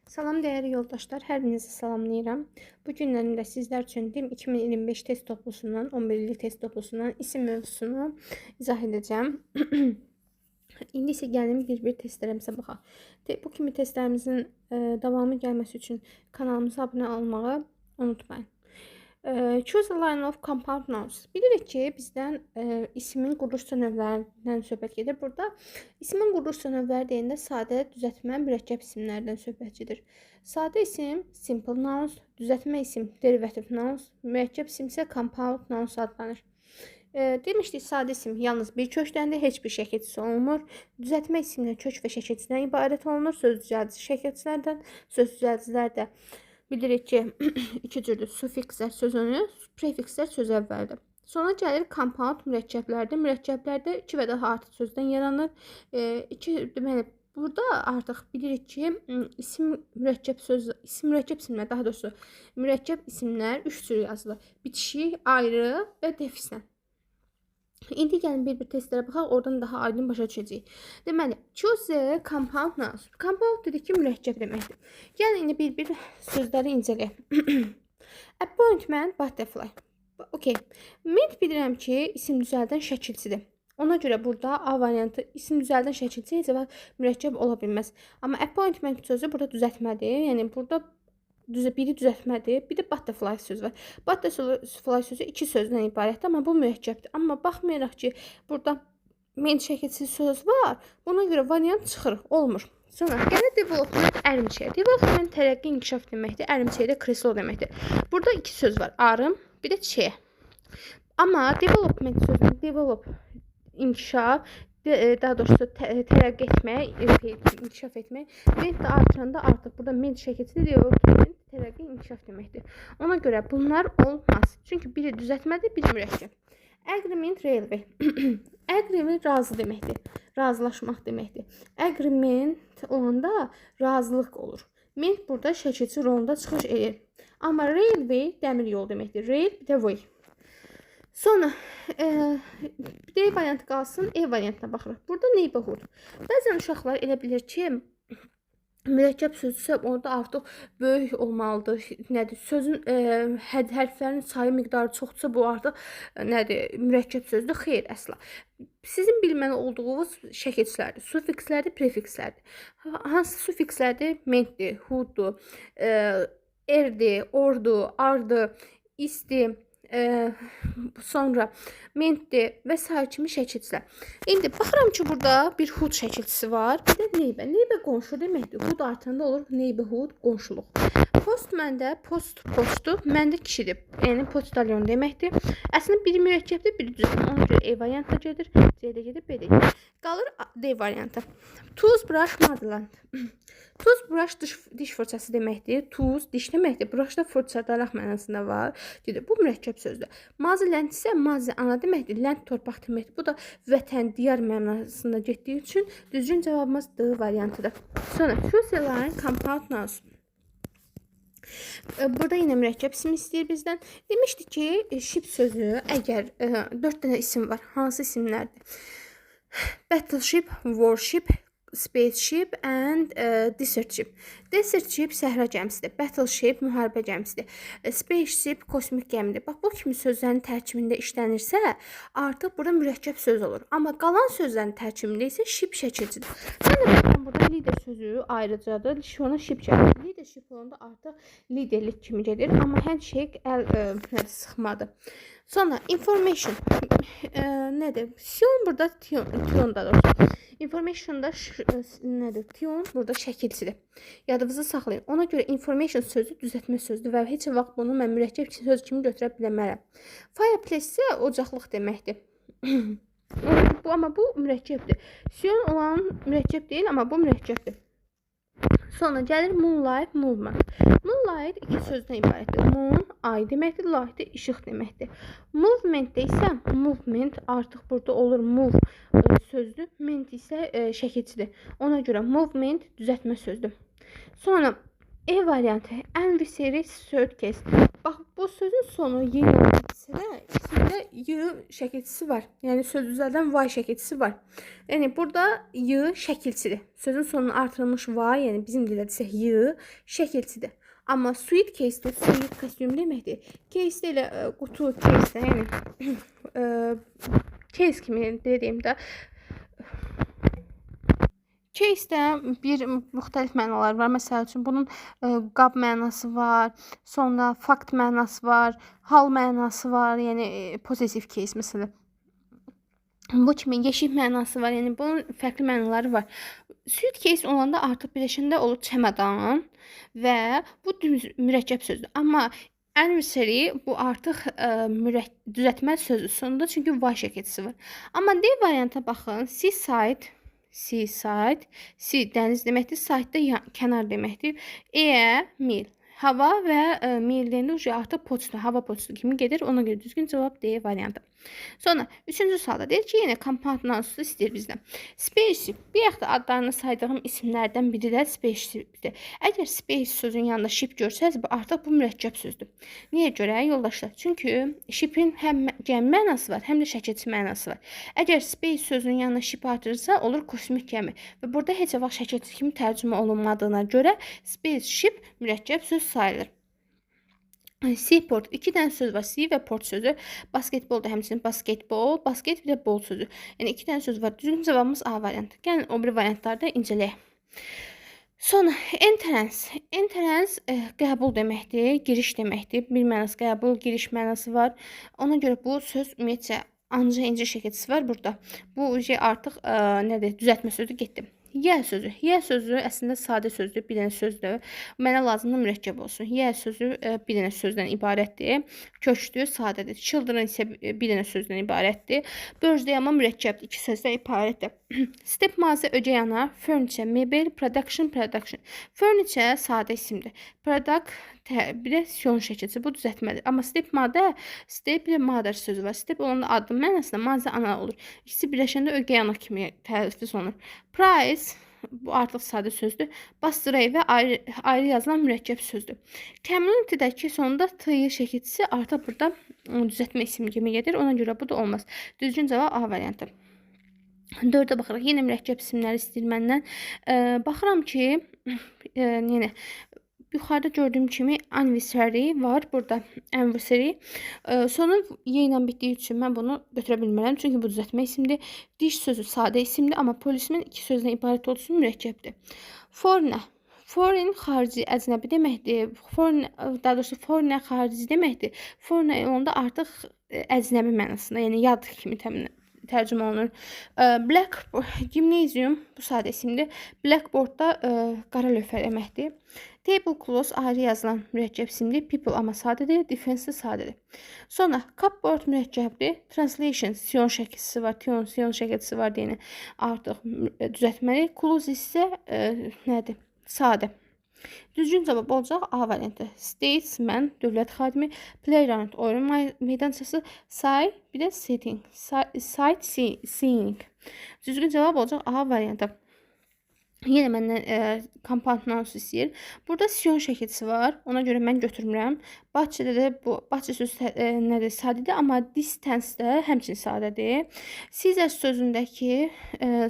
Salam dəyərli yoldaşlar, hər birinizi salamlayıram. Bu günlərimdə sizlər üçün DİM 2025 test toplusundan, 11 illik test toplusundan isim mövzusunu izah edəcəm. İndi isə gəlin bir-bir testlərimizə baxaq. Bu kimi testlərimizin davamı gəlməsi üçün kanalımıza abunə olmağı unutmayın. Choose a line of compound nouns. Bilirik ki, bizdən ismin quruluş növlərindən söhbət gedir. Burada ismin quruluş növləri deyəndə sadə, düzəltmə, mürəkkəb isimlərdən söhbət gedir. Sadə isim simple nouns, düzəltmə isim derivative nouns, mürəkkəb isim isə compound nouns adlanır. Demişdik, sadə isim yalnız bir kökdəndir, heç bir şəkilçisi olmur. Düzəltmə isimlə kök və şəkilçidən ibarət olunur. Söz düzəldici şəkilçilərdən, söz düzəldicilər də bilirik ki, iki cürdür. Sufikslər söz önü, prefikslər söz əvvəldir. Sonra gəlir compound mürəkkəblərdir. Mürəkkəblərdə iki və daha artıq sözdən yaranır. İki, deməli, burada artıq bilirik ki, isim mürəkkəb söz, isim mürəkkəb isimlər, daha doğrusu mürəkkəb isimlər üç cür yazılır. Bitişik, ayrı və defislə. İndi gəlin bir-bir testlərə baxaq, oradan daha aydın başa düşəcəyik. Deməli, choose compound nouns. Compound dedik ki, mürəkkəb deməkdir. Gəlin indi bir-bir sözləri incələyək. Appointment, butterfly. Okay. Ment bilirəm ki, isim düzəldən şəkilçidir. Ona görə burada A variantı isim düzəldən şəkilçi heç vaxt mürəkkəb ola bilməz. Amma appointment sözü burada düzəltmədir. Yəni burada biri düzəltmədir, bir də butterfly sözü var. Butterfly sözü iki sözdən ibarətdir, amma bu mürəkkəbdir. Amma baxmayaraq ki, burada ment şəkilçisi söz var, buna görə variant çıxır, olmur. Sonra gəlir development, ərimçək. Development tərəqqi, inkişaf deməkdir, ərimçək də kreslo deməkdir. Burada iki söz var, arım, bir də çiçəyə. Amma development sözünün develop inkişaf, daha doğrusu tərəqqi etmək, inkişaf etmək. Ment də artıranda artıq burada ment şəkilçisi development tərəqqi, inkişaf deməkdir. Ona görə bunlar olmaz. Çünki biri düzəltmədir, biri mürəkkəb. Agreement, railway. Agreement razı deməkdir. Razılaşmaq deməkdir. Agreement olanda razılıq olur. Ment burada şəkilçi rolunda çıxış edir. Amma railway dəmir yol deməkdir. Rail bir də way. Sonra D variantı qalsın, E variantına baxırıq. Burada neighborhood. Bəzən uşaqlar elə bilir ki, mürəkkəb sözdürsə orada artıq böyük olmalıdır. Nədir? Sözün hərflərin sayı miqdarı çoxdursa bu artıq nədir? Mürəkkəb sözdür. Xeyr, əsla. Sizin bilməli olduğunuz şəkilçilərdir, sufikslərdir, prefikslərdir. Hansı sufikslərdir? Mentdir, hooddur, erdir, ordur, ardır, isdir, sonra mentdir və sair kimi şəkilçilər. İndi baxıram ki, burada bir hood şəkilçisi var. Bir də neighbor. Neighbor qonşu deməkdir. Hood artıranda olur neighborhood, qonşuluq. Post məndə post postu, məndə kişidir. Yəni poçtalyon deməkdir. Əslində biri mürəkkəbdir, biri düzəltmə. Ona görə E variantı gedir, C də gedir, B də gedir. Qalır D variantı. Toothbrush, motherland. Toothbrush diş fırçası deməkdir. Tooth diş deməkdir. Brush da fırça, daraq mənasında var. Gedir. Bu mürəkkəb sözdür. Motherland isə mother ana deməkdir. Land torpaq deməkdir. Bu da vətən, diyar mənasında getdiyi üçün düzgün cavabımız D variantıdır. Sonra choose a line compound nouns. Burada yenə mürəkkəb isim istəyir bizdən. Demişdik ki, ship sözü əgər 4 dənə isim var, hansı isimlərdir? Battleship, warship, spaceship and desert ship. Desert ship səhra gəmisidir. Battleship müharibə gəmisidir. Spaceship kosmik gəmidir. Bax, bu kimi sözlərin tərkibində işlənirsə, artıq burada mürəkkəb söz olur. Amma qalan sözlərin tərkibində isə ship şəkilçidir. Mən də baxıram, burada lider sözü ayrıcadır. Ona ship şəkilçidir. Leadership olanda artıq liderlik kimi gedir. Amma handshake əl nədir, sıxmadır. Sonra information nədir? Sion burada tion, tion da doğrusu. Information'da nədir? Tion burada şəkilçidir. Yadınızda saxlayın. Ona görə information sözü düzəltmə sözdür və heç vaxt bunu mən mürəkkəb söz kimi götürə bilmərəm. Fireplace isə ocaqlıq deməkdir. Bu amma bu mürəkkəbdir. Sion olan mürəkkəb deyil, amma bu mürəkkəbdir. Sonra gəlir moonlight, movement. Moonlight iki sözdən ibarətdir. Moon ay deməkdir, light də işıq deməkdir. Movementdə isə movement artıq burada olur move sözdür, ment isə şəkilçidir. Ona görə movement düzəltmə sözdür. Sonra E variantı Envy series suitcase. Bax, bu sözün sonu y ilə bitsə də, içində y şəkilçisi var. Yəni söz düzəldən y şəkilçisi var. Yəni burada y şəkilçidir. Sözün sonuna artırılmış y, yəni bizim dildə desək y şəkilçidir. Amma suitcase-də suit kostyum deməkdir. Case-də elə qutu, case-də, yəni case kimi belə deyim də. Case-də bir müxtəlif mənalar var. Məsəl üçün bunun qab mənası var, sonra fakt mənası var, hal mənası var, yəni possessive case məsələn. Bu kimi yeşik mənası var. Yəni bunun fərqli mənaları var. Suitcase olanda artıq birləşəndə olur çəmədan və bu düz mürəkkəb sözdür. Amma anniversary bu artıq düzəltmə sözü sonunda, çünki y şəkilçisi var. Amma D variantına baxın. Seaside, seaside, sea dəniz deməkdir, side də kənar deməkdir. Air, mail. Hava və mail deyəndə artıq poçtu, hava poçtu kimi gedir. Ona görə düzgün cavab D variantı. Sonra üçüncü sualda deyir ki, yenə compound nouns istəyir bizdən. Spaceship, bir yaxda adlarını saydığım isimlərdən biri də spaceshipdir. Əgər space sözün yanında ship görsəz, artıq bu mürəkkəb sözdür. Niyə görə yoldaşlar? Çünki shipin həm gəmi mənası var, həm də şəkilçi mənası var. Əgər space sözünün yanına ship artırırsa, olur kosmik gəmi. Və burada heç vaxt şəkilçi kimi tərcümə olunmadığına görə spaceship mürəkkəb söz sayılır. Seaport, iki dənə söz var. Sea və port sözü. Basketbol da həmçinin basketbol, basket bir də bol sözü. Yəni iki dənə söz var. Düzgün cavabımız A variantı. Gəlin o biri variantları da incələyək. Sonra entrance. Entrance qəbul deməkdir, giriş deməkdir. Bir mənası qəbul, giriş mənası var. Ona görə bu söz ümumiyyətcə ancaq incə şəkilçisi var burada. Bu şey artıq nədir? Düzəltmə sözü getdi. Yə sözü. Yə sözü əslində sadə sözdür, bir dənə sözdür. Mənə lazımdır mürəkkəb olsun. Yə sözü bir dənə sözdən ibarətdir. Kökdür, sadədir. Children isə bir dənə sözdən ibarətdir. Birthday amma mürəkkəbdir, iki sözdən ibarətdir. Step mother ögey ana, furniture, mebel, production, production. Furniture sadə isimdir. Product bir də sion şəkilçisi, bu düzəltmədir. Amma step mother, step bir də mother sözü var. Step olanda addım mənasında, mother ana olur. İkisi birləşəndə ögey ana kimi tələffüz olunur. Price bu artıq sadə sözdür. Bus driver ayrı, ayrı yazılan mürəkkəb sözdür. Community'dəki sonunda t şəkilçisi artıq burada düzəltmə ismi kimi gedir. Ona görə bu da olmaz. Düzgün cavab A variantı. 4-ə baxırıq. Yenə mürəkkəb isimləri istəyir məndən. Baxıram ki, yenə yuxarıda gördüyüm kimi anniversary var burada. Anniversary. Sonu y ilə bitdiyi üçün mən bunu götürə bilmərəm. Çünki bu düzəltmə isimdir. Diş sözü sadə isimdir, amma policeman iki sözdən ibarət olduğu üçün mürəkkəbdir. Foreign. Foreign xarici, əcnəbi deməkdir. Foreign, daha doğrusu foreign xarici deməkdir. Foreign onda artıq əcnəbi mənasında, yəni yad kimi tərcümə olunur. Black gymnasium bu sadə isimdir. Blackboard-da qara lövhə deməkdir. Tablecloth ayrı yazılan mürəkkəb isimdir. People amma sadədir. Defense də sadədir. Sonra cupboard mürəkkəbdir. Translation sion şəkilçisi var. Tion, sion şəkilçisi var deyəni artıq düzəltməli. Close isə nədir? Sadə. Düzgün cavab olacaq A variantı. Statesman, dövlət xadimi, playground, oyun meydançası, say, bir də sitting, sightseeing. Düzgün cavab olacaq A variantı. Yenə məndən compound nouns istəyir. Burada sion şəkilçisi var. Ona görə mən götürmürəm. Bahçədə də bu bahçə sözü nədir? Sadədir, amma distance də həmçinin sadədir. Scissors sözündəki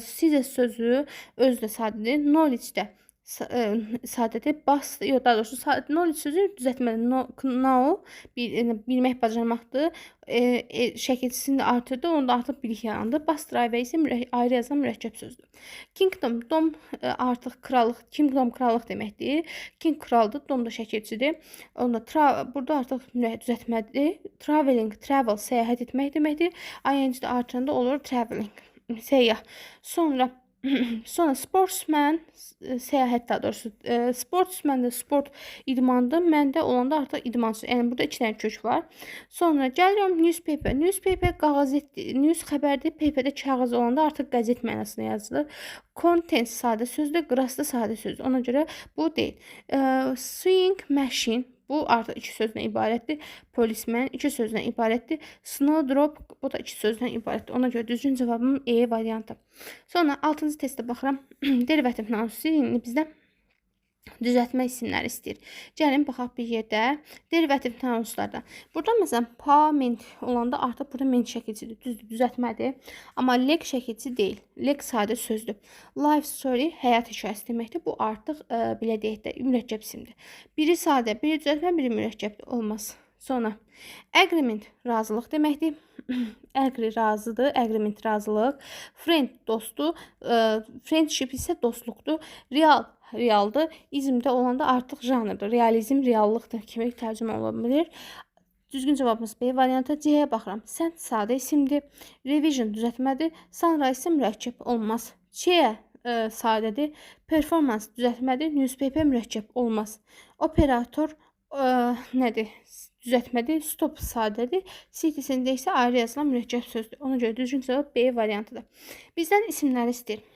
scissors sözü özü də sadədir. Knowledge də sadədir. Bas, yox, daha doğrusu knowledge sözü düzəltmədir. No, know bir, bilmək, bacarmaqdır. Şəkilçisini də artırdı, onda artıq bilik yarandı. Bus driver isə ayrı yazılan mürəkkəb sözdür. Kingdom, dom artıq krallıq, kingdom krallıq deməkdir. King kraldır, dom da şəkilçidir. Onda burada artıq düzəltmədir. Traveling, travel, səyahət etmək deməkdir. ING də artıranda olur traveling, səyyah. Sonra sportsman, səyahət daha doğrusu. Sportsman də sport idmandır. Məndə olanda artıq idmançı. Yəni burada iki dənə kök var. Sonra gəlirəm newspaper. Newspaper qəzet, news xəbərdir. Paper də kağız olanda artıq qəzet mənasında yazılır. Content sadə sözdür, grass da sadə sözdür. Ona görə bu deyil. Sewing machine bu artıq iki sözdən ibarətdir. Policeman iki sözdən ibarətdir. Snowdrop bu da iki sözdən ibarətdir. Ona görə düzgün cavabım E variantı. Sonra 6-cı testə baxıram. Derivative nouns indi bizdə. Düzəltmə isimləri istəyir. Gəlin baxaq bir yerdə derivativ nounslardan. Burada məsələn payment olanda artıq burada ment şəkilçidir. Düzdür, düzəltmədir. Amma leg şəkilçi deyil. Leg sadə sözdür. Life story həyat hekayəsi deməkdir. Bu artıq belə deyək də mürəkkəb isimdir. Biri sadə, biri düzəltmə, biri mürəkkəbdir. Olmaz. Sonra agreement razılıq deməkdir. Agree razıdır, agreement razılıq. Friend dostu, friendship isə dostluqdur. Real realdır. İzmdə olanda artıq janrdır. Realizm reallıqdır kimi tərcümə ola bilər. Düzgün cavabımız B variantı. C-yə baxıram. Sent sadə isimdir. Revision düzəltmədir. Sunrise isə mürəkkəb olmaz. C sadədir. Performance düzəltmədir. Newspaper mürəkkəb olmaz. Operator nədir? Düzəltmədir. Stop sadədir. Citizen isə ayrı yazılan mürəkkəb sözdür. Ona görə düzgün cavab B variantıdır. Bizdən isimləri istəyir.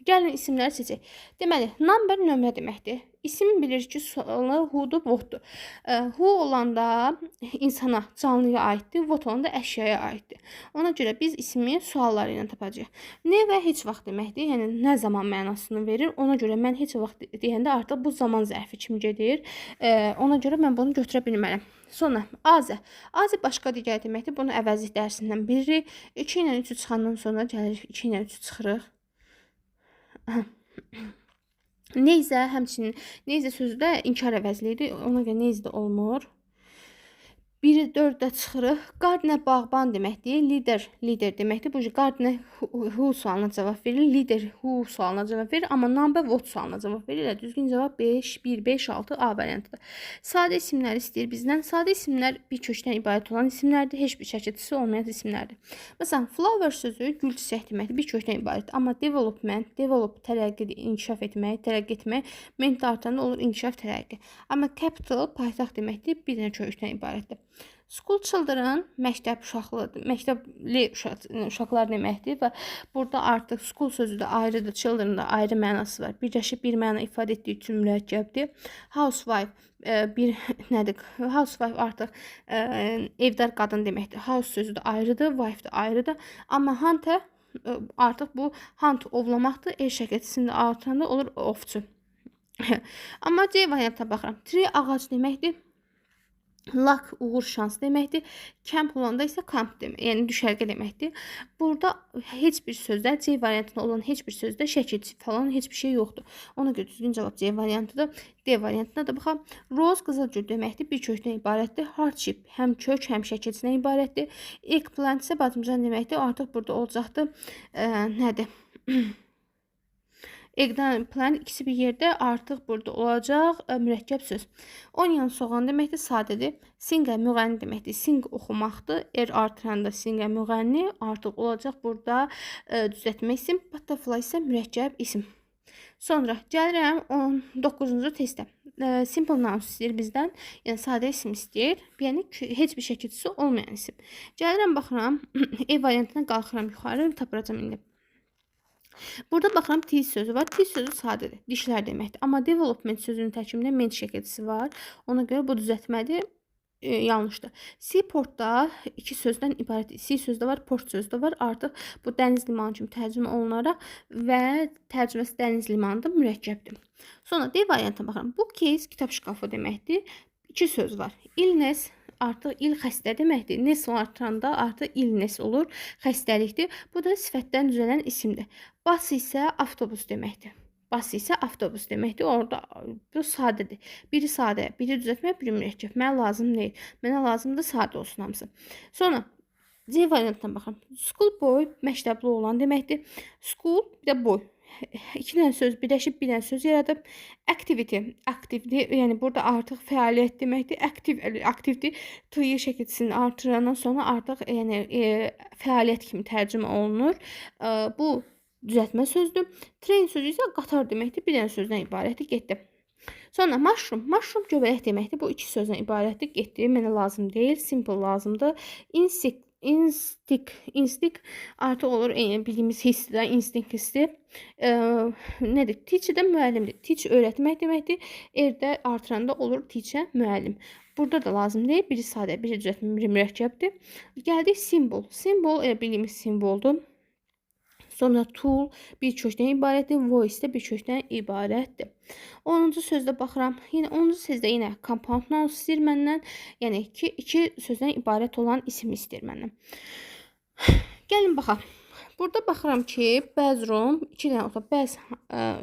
Gəlin isimləri seçək. Deməli, number nömrə deməkdir. İsim bilir ki, sualı who-dur, what-dur. Who olanda insana, canlıya aiddir, what olanda əşyaya aiddir. Ona görə biz ismi sualları ilə tapacağıq. Never heç vaxt deməkdir, yəni nə zaman mənasını verir. Ona görə mən heç vaxt deyəndə artıq bu zaman zərfi kimi gedir. Ona görə mən bunu götürə bilmərəm. Sonra other. Other başqa digər deməkdir. Bunu əvəzlik dərsindən bilirik. 2 ilə 3-ü çıxandan sonra gəlirik 2 ilə 3-ü çıxırıq. Neither həmçinin neither sözü də inkar əvəzliyidir. Ona görə neither də olmur. 1-i 4-də çıxırıq. Gardener bağban deməkdir. Leader lider deməkdir. Bu gardener who sualına cavab verir. Leader who sualına cavab verir. Amma number what sualına cavab verir. Elə düzgün cavab 5, 1, 5, 6 A variantıdır. Sadə isimləri istəyir bizdən. Sadə isimlər bir kökdən ibarət olan isimlərdir. Heç bir şəkilçisi olmayan isimlərdir. Məsələn, flower sözü gül çiçək deməkdir. Bir kökdən ibarətdir. Amma development, develop tərəqqi, inkişaf etmək, tərəqqi etmək, ment artanda olur inkişaf, tərəqqi. Amma capital paytaxt deməkdir. Bir dənə kökdən ibarətdir. School children məktəb uşaqlı, məktəbli uşaqlar deməkdir və burada artıq school sözü də ayrıdır, children da ayrı mənası var. Birləşib bir məna ifadə etdiyi üçün mürəkkəbdir. Housewife bir nədir? Housewife artıq evdar qadın deməkdir. House sözü də ayrıdır, wife də ayrıdır. Amma hunter artıq bu hunt ovlamaqdır. Er şəkilçisində artıranda olur ovçu. Amma C variantına baxıram. Tree ağac deməkdir. Luck uğur, şans deməkdir. Camp olanda isə kamp demək, yəni düşərgə deməkdir. Burada heç bir sözdə C variantında olan heç bir sözdə şəkil falan heç bir şey yoxdur. Ona görə düzgün cavab C variantıdır. D variantına da baxaq. Rose qızıl gül deməkdir. Bir kökdən ibarətdir. Hardship həm kök, həm şəkilçidən ibarətdir. Eggplant isə badımcan deməkdir. Artıq burada olacaqdır. Nədir? Eggplant ikisi bir yerdə artıq burada olacaq mürəkkəb söz. Onion soğan deməkdir, sadədir. Singer müğənni deməkdir. Sing oxumaqdır. Er artıranda singer müğənni artıq olacaq burada düzəltmə isim. Butterfly isə mürəkkəb isim. Sonra gəlirəm 19-cu testə. Simple nouns istəyir bizdən. Yəni sadə isim istəyir. Yəni heç bir şəkilçisi olmayan isim. Gəlirəm baxıram E variantına qalxıram yuxarı, tapıracam indi. Burada baxıram teeth sözü var. Teeth sözü sadədir. Dişlər deməkdir. Amma development sözünün tərkibində ment şəkilçisi var. Ona görə bu düzəltmədir. Yanlışdır. Seaportda iki sözdən ibarət. Sea sözü də var, port sözü də var. Artıq bu dəniz limanı kimi tərcümə olunaraq və tərcüməsi dəniz limanıdır, mürəkkəbdir. Sonra D variantına baxıram. Bookcase kitab şkafı deməkdir. İki söz var. Illness artıq ill xəstə deməkdir. Ness artıranda artıq illness olur, xəstəlikdir. Bu da sifətdən düzələn isimdir. Bus isə avtobus deməkdir. Bus isə avtobus deməkdir. Orada bu sadədir. Biri sadə, biri düzəltmə, biri mürəkkəb. Mənə lazım deyil. Mənə lazımdır sadə olsun hamısı. Sonra C variantına baxıram. School boy məktəbli olan deməkdir. School bir də boy. İki dənə söz birləşib bir dənə söz yaradıb. Activity, aktivdir. Yəni burada artıq fəaliyyət deməkdir. Aktiv aktivdir. T şəkilçisini artırandan sonra artıq yəni fəaliyyət kimi tərcümə olunur. Bu düzəltmə sözdür. Train sözü isə qatar deməkdir. Bir dənə sözdən ibarətdir. Getdi. Sonra mushroom. Mushroom göbələk deməkdir. Bu iki sözdən ibarətdir. Getdi. Mənə lazım deyil. Simple lazımdır. Insect, instinct, instinct artıq olur eyni bildiyimiz hissdir, instinct hissi. Nədir? Teacher də müəllimdir. Teach öyrətmək deməkdir. R-də artıranda olur teacher müəllim. Burada da lazım deyil. Biri sadə, biri düzəltmə, biri mürəkkəbdir. Gəldik symbol. Symbol elə bildiyimiz simvoldur. Sonra tool bir kökdən ibarətdir. Voice də bir kökdən ibarətdir. 10-cu sözdə baxıram. Yenə 10-cu sözdə yenə compound noun istəyir məndən. Yəni ki, iki sözdən ibarət olan isim istəyir məndən. Gəlin baxaq. Burada baxıram ki, bathroom iki dənə otaq. Bəz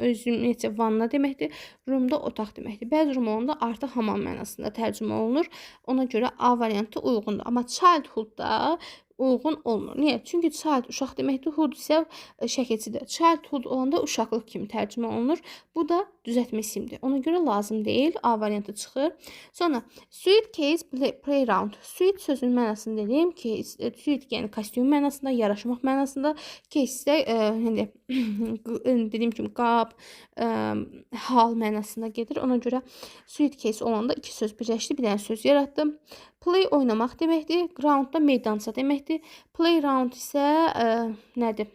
özü ümumiyyətcə vanna deməkdir. Roomda otaq deməkdir. Bathroom olanda artıq hamam mənasında tərcümə olunur. Ona görə A variantı uyğundur. Amma childhood-da uyğun olmur. Niyə? Çünki child uşaq deməkdir, hood isə şəkilçidir. Childhood olanda uşaqlıq kimi tərcümə olunur. Bu da düzəltmə isimdir. Ona görə lazım deyil. A variantı çıxır. Sonra suitcase playground. Suit sözünün mənasını dedim ki, suit yəni kostyum mənasında, yaraşmaq mənasında, case isə yəni dediyim kimi qab, hal mənasında gedir. Ona görə suitcase olanda iki söz birləşdi, bir dənə söz yaratdım. Play oynamaq deməkdir. Ground da meydança deməkdir. Playground isə nədir?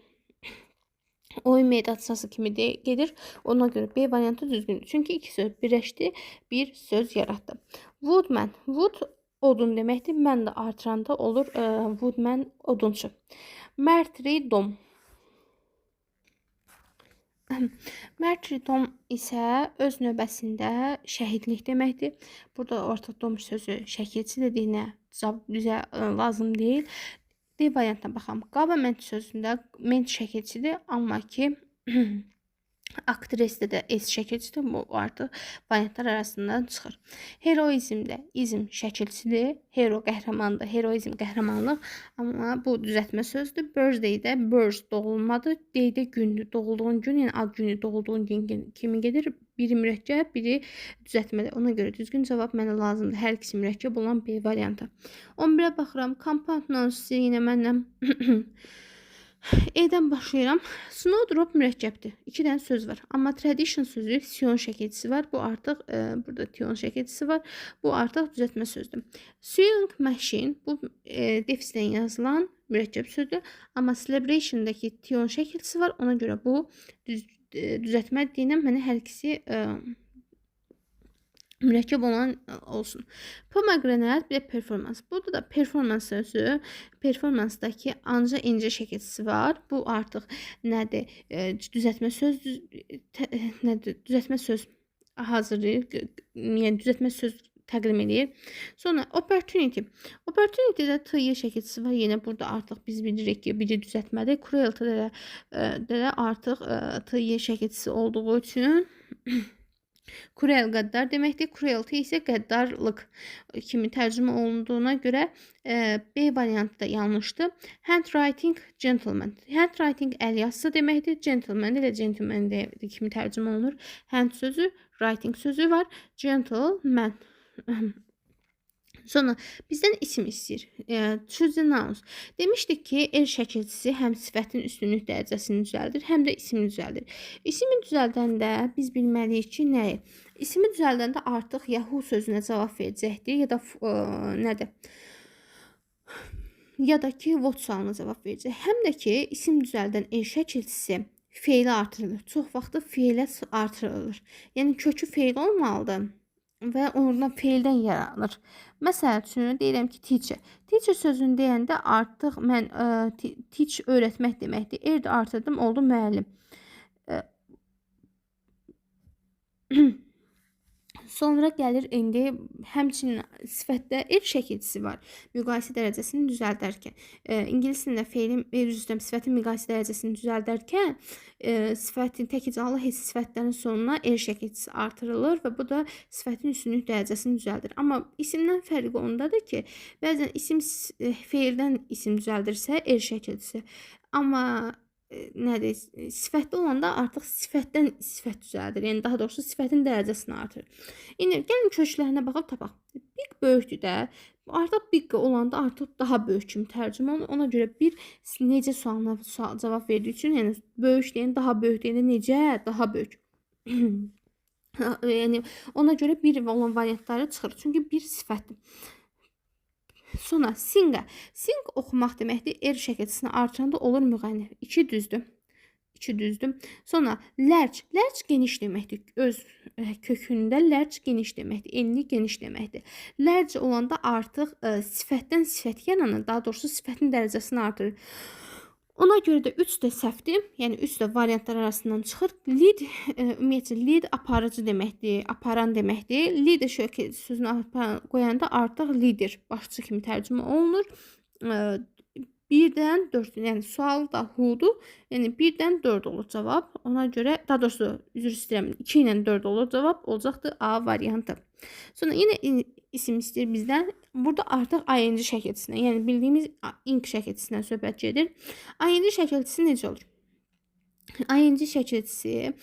Oyun meydançası kimi gedir. Ona görə B variantı düzgündür. Çünki iki söz birləşdi, bir söz yaratdı. Woodman. Wood odun deməkdir. Mən də artıranda olur woodman odunçu. Martyrdom. Martyrdom isə öz növbəsində şəhidlik deməkdir. Burada artıq dom sözü şəkilçi dediyinə bizə lazım deyil. D variantına baxalım. Government sözündə ment şəkilçidir, amma ki aktresdə də S şəkilçidir. Bu artıq variantlar arasından çıxır. Heroizmdə izm şəkilçidir. Hero qəhrəmandır. Heroizm qəhrəmanlıq. Amma bu düzəltmə sözdür. Birthday-də birth doğulmadır. Day-də gündür. Doğulduğun gün, yəni ad günü doğulduğun gün kimi gedir. Biri mürəkkəb, biri düzəltmədir. Ona görə düzgün cavab mənə lazımdır. Hər ikisi mürəkkəb olan B variantı. 11-ə baxıram. Compound noun yenə mənlə E-dən başlayıram. Snowdrop mürəkkəbdir. İki dənə söz var. Amma tradition sözü sion şəkilçisi var. Bu artıq burada tion şəkilçisi var. Bu artıq düzəltmə sözdür. Sewing machine bu defisdən yazılan mürəkkəb sözdür. Amma celebration'dakı tion şəkilçisi var. Ona görə bu düzəltmə deyilən mənə hər ikisi mürəkkəb olan olsun. Pomegranate bir də performance. Burada da performance sözü, performansdakı ancaq incə şəkilçisi var. Bu artıq nədir? Düzəltmə söz nədir? Düzəltmə söz hazırlayır. Yəni düzəltmə söz təqdim edir. Sonra opportunity. Opportunity-də T-y şəkilçisi var. Yenə burada artıq biz bilirik ki, biri düzəltmədir. Cruelty-də də artıq T-y şəkilçisi olduğu üçün cruel qəddar deməkdir. Cruelty isə qəddarlıq kimi tərcümə olunduğuna görə B variantı da yanlışdır. Handwriting gentleman. Handwriting əl yazısı deməkdir. Gentleman elə gentleman kimi tərcümə olunur. Hand sözü, writing sözü var. Gentleman. Sonra bizdən isim istəyir. Choose the nouns. Demişdik ki, er şəkilçisi həm sifətin üstünlük dərəcəsini düzəldir, həm də ismini düzəldir. İsmi düzəldəndə biz bilməliyik ki, nəyi? İsmi düzəldəndə artıq ya who sözünə cavab verəcəkdir, ya da nədir? Ya da ki, what sualına cavab verəcək. Həm də ki, isim düzəldən er şəkilçisi feili artırılır. Çox vaxtı feilə artırılır. Yəni kökü feil olmalıdır və oradan feildən yaranır. Məsəl üçün deyirəm ki, teacher. Teacher sözünü deyəndə artıq mən teach öyrətmək deməkdir. Er də artırdım, oldu müəllim. Sonra gəlir indi həmçinin sifətdə er şəkilçisi var. Müqayisə dərəcəsini düzəldərkən. İngilis dilində feilin, üzr istəyirəm, sifətin müqayisə dərəcəsini düzəldərkən sifətin tək canlı heç sifətlərin sonuna er şəkilçisi artırılır və bu da sifətin üstünlük dərəcəsini düzəldir. Amma isimdən fərqi ondadır ki, bəzən isim feildən isim düzəldirsə er şəkilçisi. Amma nədir? Sifətli olanda artıq sifətdən sifət düzəldir. Yəni daha doğrusu sifətin dərəcəsini artırır. İndi gəlin köklərinə baxıb tapaq. Big böyükdür də. Artıq big olanda artıq daha böyük kimi tərcümə olunur. Ona görə bir necə sualına cavab verdiyi üçün, yəni böyük deyən daha böyük deyəndə necə daha böyük. Yəni ona görə bir olan variantları çıxır. Çünki bir sifətdir. Sonra singer. Sing oxumaq deməkdir. Er şəkilçisini artıranda olur müğənni. İki düzdür. İki düzdür. Sonra large. Large geniş deməkdir. Öz kökündə large geniş deməkdir. Enli geniş deməkdir. Large olanda artıq sifətdən sifət yaranır. Daha doğrusu sifətin dərəcəsini artırır. Ona görə də 3 də səhvdir. Yəni 3 də variantlar arasından çıxır. Lead, ümumiyyətcə lead aparıcı deməkdir, aparan deməkdir. Leader sözünü qoyanda artıq lider, başçı kimi tərcümə olunur. 1-dən 4, yəni sual da who-dur. Yəni 1-dən 4 olur cavab. Ona görə, daha doğrusu üzr istəyirəm, 2 ilə 4 olur cavab, olacaqdır A variantı. Sonra yenə isim istəyir bizdən. Burada artıq ing şəkilçisindən, yəni bildiyimiz ing şəkilçisindən söhbət gedir. Ing şəkilçisi necə olur? Ing şəkilçisi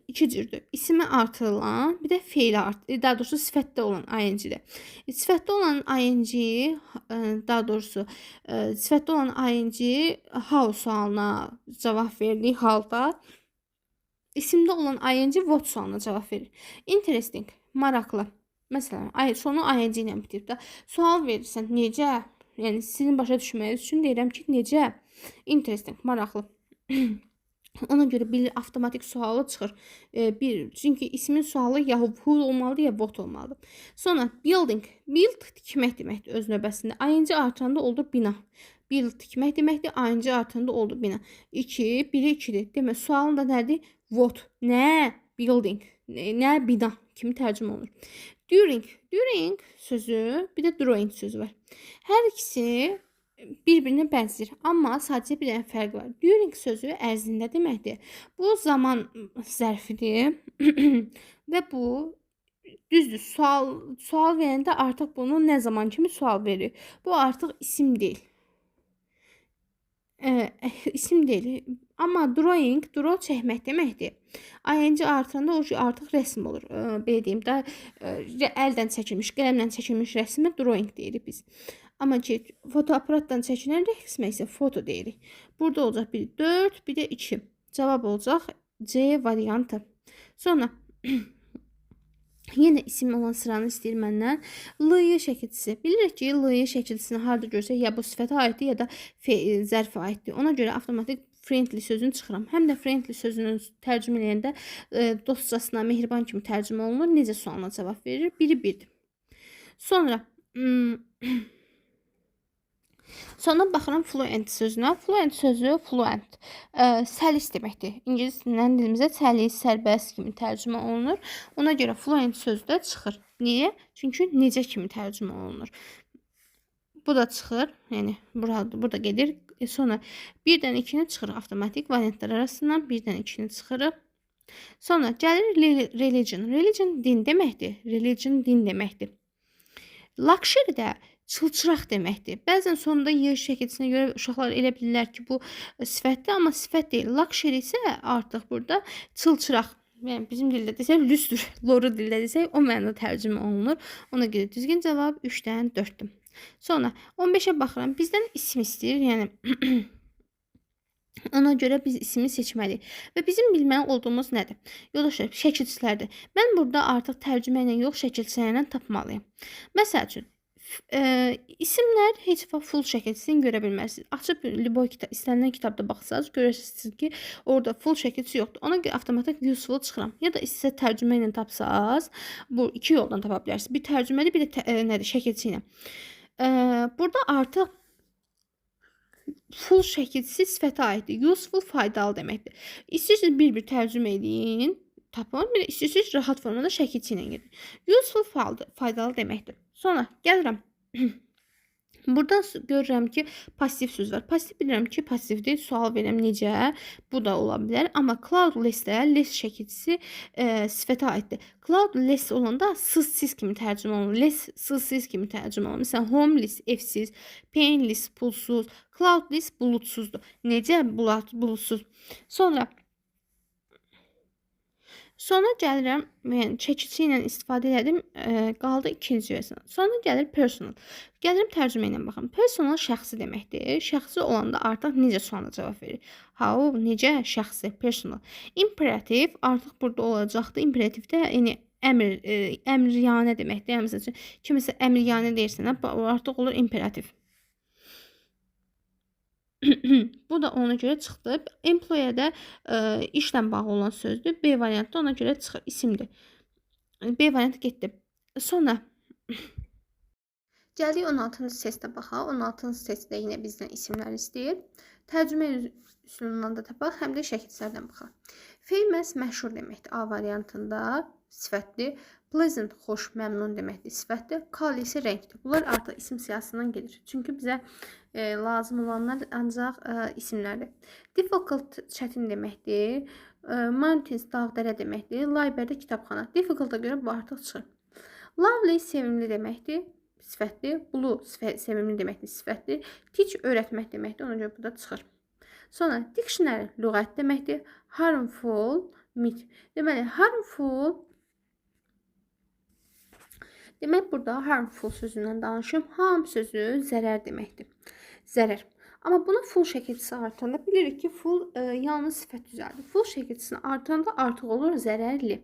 iki cürdür. İsimə artırılan, bir də feilə artırılan, daha doğrusu sifətdə olan ing-dir. Sifətdə olan ing, daha doğrusu sifətdə olan ing how sualına cavab verdiyi halda isimdə olan ing what sualına cavab verir. Interesting, maraqlı. Məsələn, sonu ing ilə bitib də. Sual verirsən, necə? Yəni sizin başa düşməyiniz üçün deyirəm ki, necə? Interesting, maraqlı. Ona görə bilir avtomatik sualı çıxır. Çünki ismin sualı ya who olmalıdır, ya what olmalıdır. Sonra building. Build tikmək deməkdir öz növbəsində. Ing artıranda oldu bina. Build tikmək deməkdir. Ing artıranda oldu bina. 2, 1-i 2-dir. Demək, sualın da nədir? What? Nə? Building. Nə? Bina kimi tərcümə olunur. During. During sözü, bir də drawing sözü var. Hər ikisi bir-birinə bənzəyir, amma sadəcə bir dənə fərq var. During sözü ərzində deməkdir. Bu zaman zərfidir və bu düzdür, sual verəndə artıq bunu nə zaman kimi sual verir. Bu artıq isim deyil. İsim deyil. Amma drawing, draw çəkmək deməkdir. Ing artıranda o artıq rəsm olur. Belə deyim də, əldən çəkilmiş, qələmlə çəkilmiş rəsmə drawing deyirik biz. Amma ki, fotoaparatdan çəkilən rəsmə isə foto deyirik. Burada olacaq bir 4, bir də 2. Cavab olacaq C variantı. Sonra yenə isim olan sıranı istəyir məndən. L-y şəkilçisi. Bilirik ki, L-y şəkilçisini harada görsək, ya bu sifətə aiddir, ya da zərfə aiddir. Ona görə avtomatik friendly sözünü çıxıram. Həm də friendly sözünü tərcümə eləyəndə dostcasına, mehriban kimi tərcümə olunur. Necə sualına cavab verir? Biri birdir. Sonra Sonra baxıram fluent sözünə. Fluent sözü fluent, səlis deməkdir. İngilis dilindən dilimizə səlis, sərbəst kimi tərcümə olunur. Ona görə fluent sözü də çıxır. Niyə? Çünki necə kimi tərcümə olunur. Bu da çıxır. Yəni burada gedir. Sonra 1-dən 2-ni çıxırıq avtomatik variantlar arasından 1-dən 2-ni çıxırıq. Sonra gəlir religion. Religion din deməkdir. Religion din deməkdir. Luxury də çılçıraq deməkdir. Bəzən sonunda y şəkilçisinə görə uşaqlar elə bilirlər ki, bu sifətdir, amma sifət deyil. Luxury isə artıq burada çılçıraq. Yəni bizim dildə desək lüstür, loru dildə desək o mənada tərcümə olunur. Ona görə düzgün cavab 3-dən 4-dür. Sonra 15-ə baxıram. Bizdən isim istəyir. Yəni ona görə biz ismi seçməliyik. Və bizim bilməli olduğumuz nədir? Yoldaşlar, şəkilçilərdir. Mən burada artıq tərcümə ilə yox, şəkilçilərlə tapmalıyam. Məsəl üçün, isimlər heç vaxt full şəkilçisini görə bilməzsiniz. Açıb любой kitab, istənilən kitabda baxsanız görərsiniz ki, orada full şəkilçisi yoxdur. Ona görə avtomatik useful çıxıram. Ya da istəsə tərcümə ilə tapsaz, bu iki yoldan tapa bilərsiniz. Bir tərcüməli, bir də nədir, şəkilçi ilə. Burada artıq full şəkilçisi sifətə aiddir. Useful faydalı deməkdir. İstəyirsiniz bir-bir tərcümə eləyin, tapın. Bir də istəyirsiniz rahat formada şəkilçi ilə gedin. Useful faydalı deməkdir. Sonra gəlirəm. Burada görürəm ki, pasiv söz var. Pasiv bilirəm ki, passivdir. Sual verirəm necə? Bu da ola bilər. Amma cloudless-də less şəkilçisi sifətə aiddir. Cloudless olanda sız, siz kimi tərcümə olunur. Less sız, siz kimi tərcümə olunur. Məsələn, homeless evsiz, painless pulsuz, cloudless bulutsuzdur. Necə bulutsuz? Sonra gəlirəm, yəni çəkici ilə istifadə elədim, qaldı ikinci versiya. Sonra gəlir personal. Gəlirəm tərcümə ilə baxıram. Personal şəxsi deməkdir. Şəxsi olanda artıq necə sualına cavab verir. How, necə, şəxsi, personal. Imperativ artıq burada olacaqdır. Imperativdə yəni əmr, əmryanə deməkdir. Yəni məsəl üçün kimisə əmryanə deyirsən, o artıq olur imperativ. Bu da ona görə çıxdı. Employee də işlə bağlı olan sözdür. B variantı ona görə çıxır, isimdir. B variantı getdi. Sonra Gəldik 16-cı testə baxaq. 16-cı testdə yenə bizdən isimlər istəyir. Tərcümə üsulundan da tapaq, həm də şəkillərdən baxaq. Famous məşhur deməkdir. A variantında sifətdir. Pleasant xoş, məmnun deməkdir, sifətdir. Color isə rəngdir. Bunlar artıq isim siyahısından gedir. Çünki bizə lazım olanlar ancaq isimlərdir. Difficult çətin deməkdir. Mountains dağ, dərə deməkdir. Library kitabxana. Difficult-a görə bu artıq çıxır. Lovely sevimli deməkdir, sifətdir. Blue sevimli deməkdir, sifətdir. Teach öyrətmək deməkdir. Ona görə bu da çıxır. Sonra dictionary lüğət deməkdir. Harmful myth. Deməli harmful. Demək burada harmful sözündən danışım. Harm sözü zərər deməkdir. Zərər. Amma buna ful şəkilçisi artanda bilirik ki, ful yalnız sifət düzəldir. Ful şəkilçisini artanda artıq olur zərərli.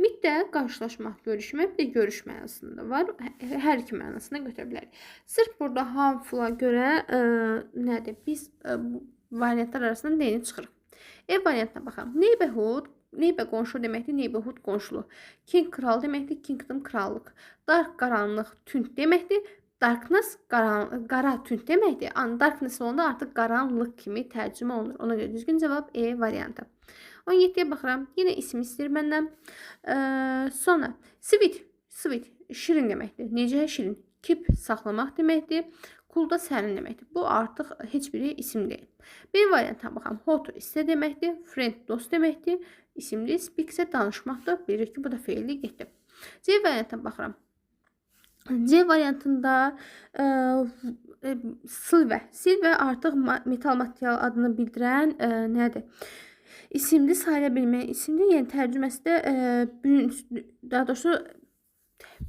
Meet də qarşılaşmaq, görüşmək, bir də görüş mənasında var. Hər iki mənasında götürə bilərik. Sırf burada harmful-a görə nədir? Biz variantlar arasından D-ni çıxırıq. E variantına baxaq. Neighborhood, neighbor qonşu deməkdir, neighborhood qonşuluq. King kral deməkdir, kingdom krallıq. Dark qaranlıq, tünd deməkdir. Darkness qara tünd deməkdir. Yəni darkness olanda artıq qaranlıq kimi tərcümə olunur. Ona görə düzgün cavab E variantı. 17-yə baxıram. Yenə isim istəyir məndən. Sonra sweet, sweet şirin deməkdir. Necə şirin? Keep saxlamaq deməkdir. Cool da sərin deməkdir. Bu artıq heç biri isim deyil. Bir varianta baxam. Hot isti deməkdir. Friend dost deməkdir. İsimdir. Speak isə danışmaqdır. Bilirik ki, bu da feilli getdi. C variantına baxıram. C variantında silver. Silver artıq metal material adını bildirən nədir? İsimdir, sayıla bilməyən isimdir. Yəni tərcüməsi də bürünc, daha doğrusu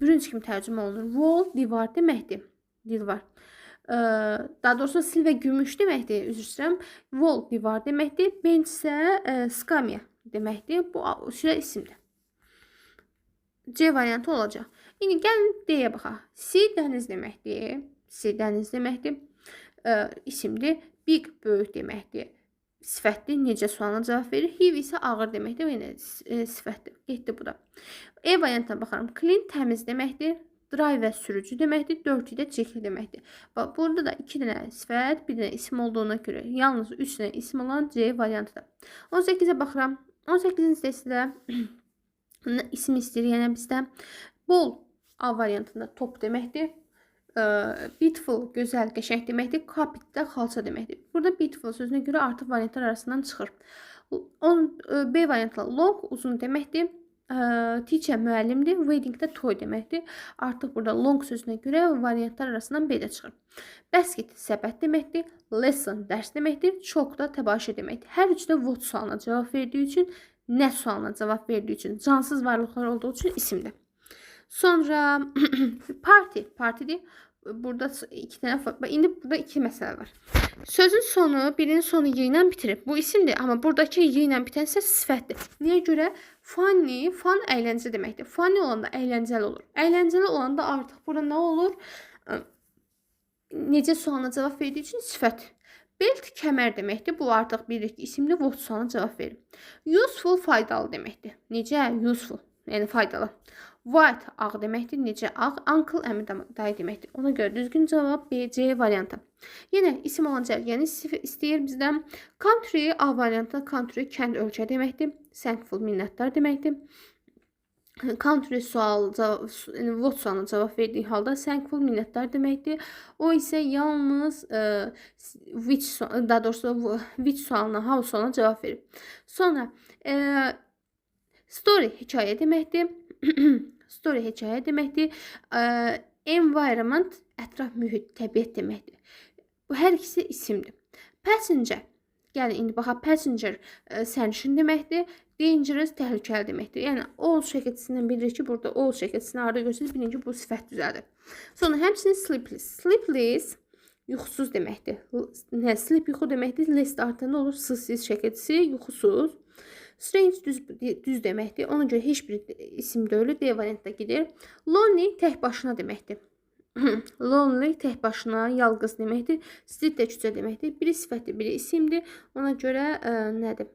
bürünc kimi tərcümə olunur. Wall divar deməkdir. Divar. Daha doğrusu silver gümüş deməkdir, üzr istəyirəm. Wall divar deməkdir. Bench isə skamya deməkdir. Bu üçü də isimdir. C variantı olacaq. İndi gəlin D-yə baxaq. Sea dəniz deməkdir. Sea dəniz deməkdir. İsimdir. Big böyük deməkdir. Sifətdir. Necə sualına cavab verir. Heavy isə ağır deməkdir. Yenə sifətdir. Getdi bu da. E variantına baxıram. Clean təmiz deməkdir. Driver sürücü deməkdir. Dirty də çirkli deməkdir. Bax, burada da 2 dənə sifət, bir dənə isim olduğuna görə yalnız 3 dənə isim olan C variantıdır. 18-ə baxıram. 18-ci testdə isim istəyir yəni bizdə. Ball A variantında top deməkdir. Beautiful gözəl, qəşəng deməkdir. Carpet də xalça deməkdir. Burada beautiful sözünə görə artıq variantlar arasından çıxır. B variantında long uzun deməkdir. Teacher müəllimdir. Wedding də toy deməkdir. Artıq burada long sözünə görə variantlar arasından B də çıxır. Basket səbət deməkdir. Lesson dərs deməkdir. Chalk da təbaşir deməkdir. Hər üçü də what sualına cavab verdiyi üçün, nə sualına cavab verdiyi üçün, cansız varlıqlar olduğu üçün isimdir. Sonra party, partidir. Burada iki dənə, indi burada iki məsələ var. Sözün sonu, birinin sonu y ilə bitirir. Bu isimdir, amma buradakı y ilə bitən isə sifətdir. Niyə görə? Funny, fun əyləncə deməkdir. Funny olanda əyləncəli olur. Əyləncəli olanda artıq burada nə olur? Necə sualına cavab verdiyi üçün sifət. Belt kəmər deməkdir. Bu artıq bilirik ki, isimli, what sualına cavab verir. Useful faydalı deməkdir. Necə? Useful, yəni faydalı. White ağ deməkdir. Necə ağ? Uncle əmi, dayı deməkdir. Ona görə düzgün cavab B, C variantı. Yenə isim olan cərgəni istəyir bizdən. Country A variantı, country kənd, ölkə deməkdir. Thankful minnətdar deməkdir. Country sual, cavab, yəni what sualına cavab verdiyi halda thankful minnətdar deməkdir. O isə yalnız which, daha doğrusu which sualına, how sualına cavab verir. Sonra story hekayə deməkdir. Story hekayə deməkdir. Environment ətraf mühit, təbiət deməkdir. Bu hər ikisi isimdir. Passenger. Gəlin indi baxaq, passenger sərnişin deməkdir. Dangerous təhlükəli deməkdir. Yəni all şəkilçisindən bilirik ki, burada all şəkilçisini harda görsəniz bilin ki, bu sifət düzəldir. Sonra həmçinin sleepless. Sleepless yuxusuz deməkdir. Nə, sleep yuxu deməkdir. Less artanda olur sız şəkilçisi yuxusuz. Strange düz deməkdir. Ona görə heç bir isim deyil. D variantda gedir. Lonely tək başına deməkdir. Lonely tək başına, yalqız deməkdir. Street də küçə deməkdir. Biri sifətdir, biri isimdir. Ona görə nədir?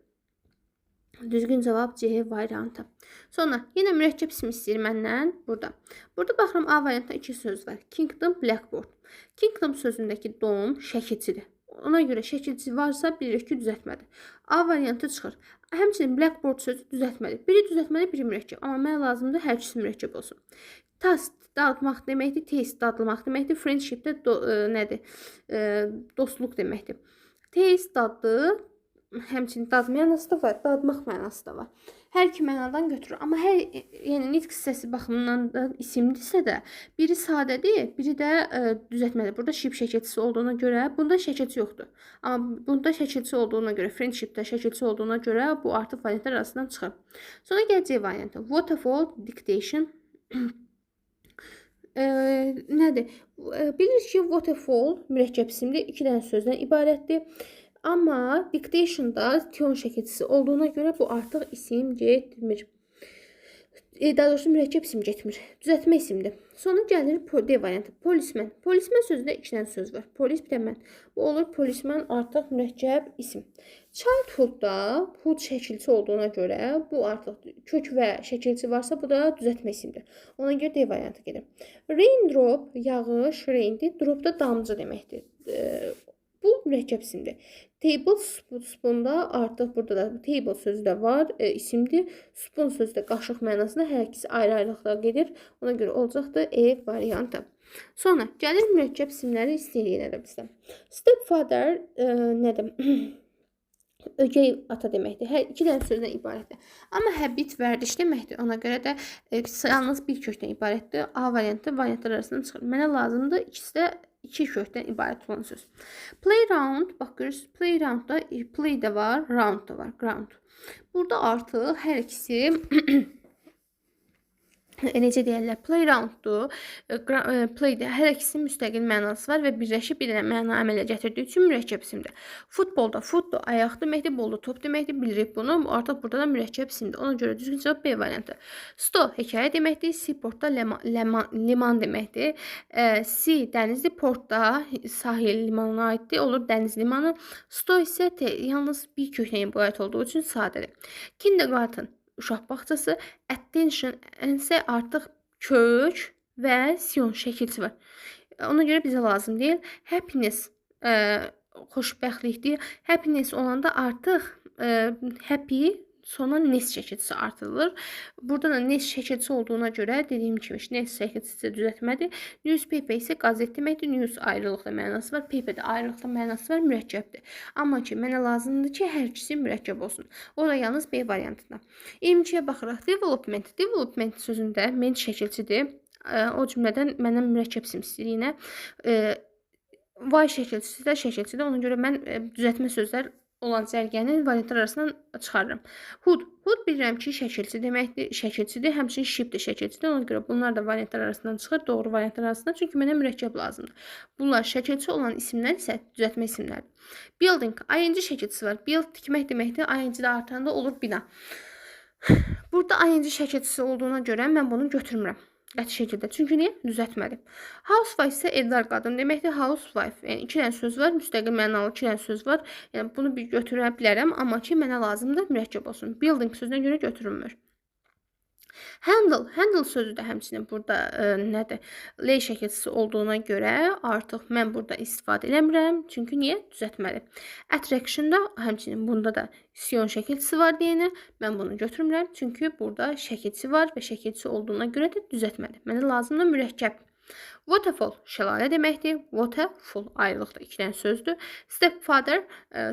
Düzgün cavab C variantı. Sonra yenə mürəkkəb isim istəyir məndən burada. Burada baxıram A variantında iki söz var. Kingdom, Blackboard. Kingdom sözündəki dom şəkilçidir. Ona görə şəkilçi varsa bilirik ki, düzəltmədir. A variantı çıxır. Həmçinin Blackboard sözü düzəltmədir. Biri düzəltməli, biri mürəkkəb. Amma mənə lazımdır hər ikisi mürəkkəb olsun. Taste dadmaq deməkdir, taste dadlamaq deməkdir, friendship də nədir? Dostluq deməkdir. Taste dadlı, həmçinin dad mənası da var, dadmaq mənası da var. Hər iki mənadan götürür. Amma hər, yəni nitq hissəsi baxımından da isimdirsə də, biri sadədir, biri də düzəltmədir. Burada ship şəkilçisi olduğuna görə bunda şəkilçi yoxdur. Amma bunda şəkilçi olduğuna görə, friendshipdə şəkilçi olduğuna görə bu artıq variantlar arasından çıxır. Sonra gəlir C variantı. Waterfall, dictation. Nədir? Bilirik ki, waterfall mürəkkəb isimdir. İki dənə sözdən ibarətdir. Amma dictation'da tion şəkilçisi olduğuna görə bu artıq isim getmir. Daha doğrusu mürəkkəb isim getmir. Düzəltmə isimdir. Sonra gəlir D variantı. Policeman. Policeman sözündə iki dənə söz var. Polis bir də mən. Bu olur policeman artıq mürəkkəb isim. Childhood-da hood şəkilçi olduğuna görə bu artıq kök və şəkilçi varsa bu da düzəltmə isimdir. Ona görə D variantı gedir. Raindrop yağış, raindir. Drop da damcı deməkdir. Bu mürəkkəb isimdir. Tablespoon-da artıq burada da table sözü də var, isimdir. Spoon sözü də qaşıq mənasında hər ikisi ayrı-ayrılıqda gedir. Ona görə olacaqdır E variantı. Sonra gəlir mürəkkəb isimləri istəyir yenə də bizdən. Stepfather nədir? Ögey ata deməkdir. Hər iki dənə sözdən ibarətdir. Amma habit vərdiş deməkdir. Ona görə də yalnız bir kökdən ibarətdir. A variantı variantlar arasından çıxır. Mənə lazımdır ikisi də iki kökdən ibarət olan söz. Playround, bax görürsünüz, playroundda play də var, round da var, ground. Burada artıq hər ikisi necə deyirlər, playrounddur, playdir. Hər ikisinin müstəqil mənası var və birləşib bir dənə məna əmələ gətirdiyi üçün mürəkkəb isimdir. Futbolda foot ayaq deməkdir, bolda top deməkdir. Bilirik bunu. Artıq burada da mürəkkəb isimdir. Ona görə düzgün cavab B variantı. Sto hekayə deməkdir, seaportda liman deməkdir. Sea dənizdir, portda sahil limanına aiddir, olur dəniz limanı. Sto isə yalnız bir kökdən ibarət olduğu üçün sadədir. Kindergarten uşaq bağçası, attention isə artıq kök və sion şəkilçi var. Ona görə bizə lazım deyil. Happiness xoşbəxtlikdir. Happiness olanda artıq happy sona ness şəkilçisi artırılır. Burada da ness şəkilçisi olduğuna görə dediyim kimi ness şəkilçisi düzəltmədir. Newspaper isə qəzet deməkdir. News ayrılıqda mənası var. Paper də ayrılıqda mənası var, mürəkkəbdir. Amma ki, mənə lazımdır ki, hər ikisi mürəkkəb olsun. O da yalnız B variantında. 22-yə baxırıq. Development. Development sözündə ment şəkilçidir. O cümlədən məndən mürəkkəb isim istəyir yenə. Y şəkilçisi də şəkilçidir. Ona görə mən düzəltmə sözlər olan cərgənin variantlar arasından çıxarıram. Hood. Hood bilirəm ki, şəkilçi deməkdir, şəkilçidir. Həmçinin ship də şəkilçidir. Ona görə bunlar da variantlar arasından çıxır, doğru variantlar arasından. Çünki mənə mürəkkəb lazımdır. Bunlar şəkilçi olan isimlər isə düzəltmə isimlərdir. Building, ing şəkilçisi var. Build tikmək deməkdir. ing də artanda olur bina. Burada ing şəkilçisi olduğuna görə mən bunu götürmürəm. Qəti şəkildə. Çünki niyə? Düzəltmədim. Housewife isə evdar qadın deməkdir. Housewife. Yəni iki dənə söz var. Müstəqil mənalı iki dənə söz var. Yəni bunu bir götürə bilərəm. Amma ki, mənə lazımdır mürəkkəb olsun. Building sözünə görə götürülmür. Handle. Handle sözü də həmçinin burada nədir? L şəkilçisi olduğuna görə artıq mən burada istifadə eləmirəm. Çünki niyə? Düzəltməli. Attraction-da həmçinin bunda da sion şəkilçisi var deyənə mən bunu götürmürəm. Çünki burada şəkilçi var və şəkilçi olduğuna görə də düzəltməli. Mənə lazımdır mürəkkəb. Waterfall şəlalə deməkdir. Waterfall ayrılıqda iki dənə sözdür. Stepfather,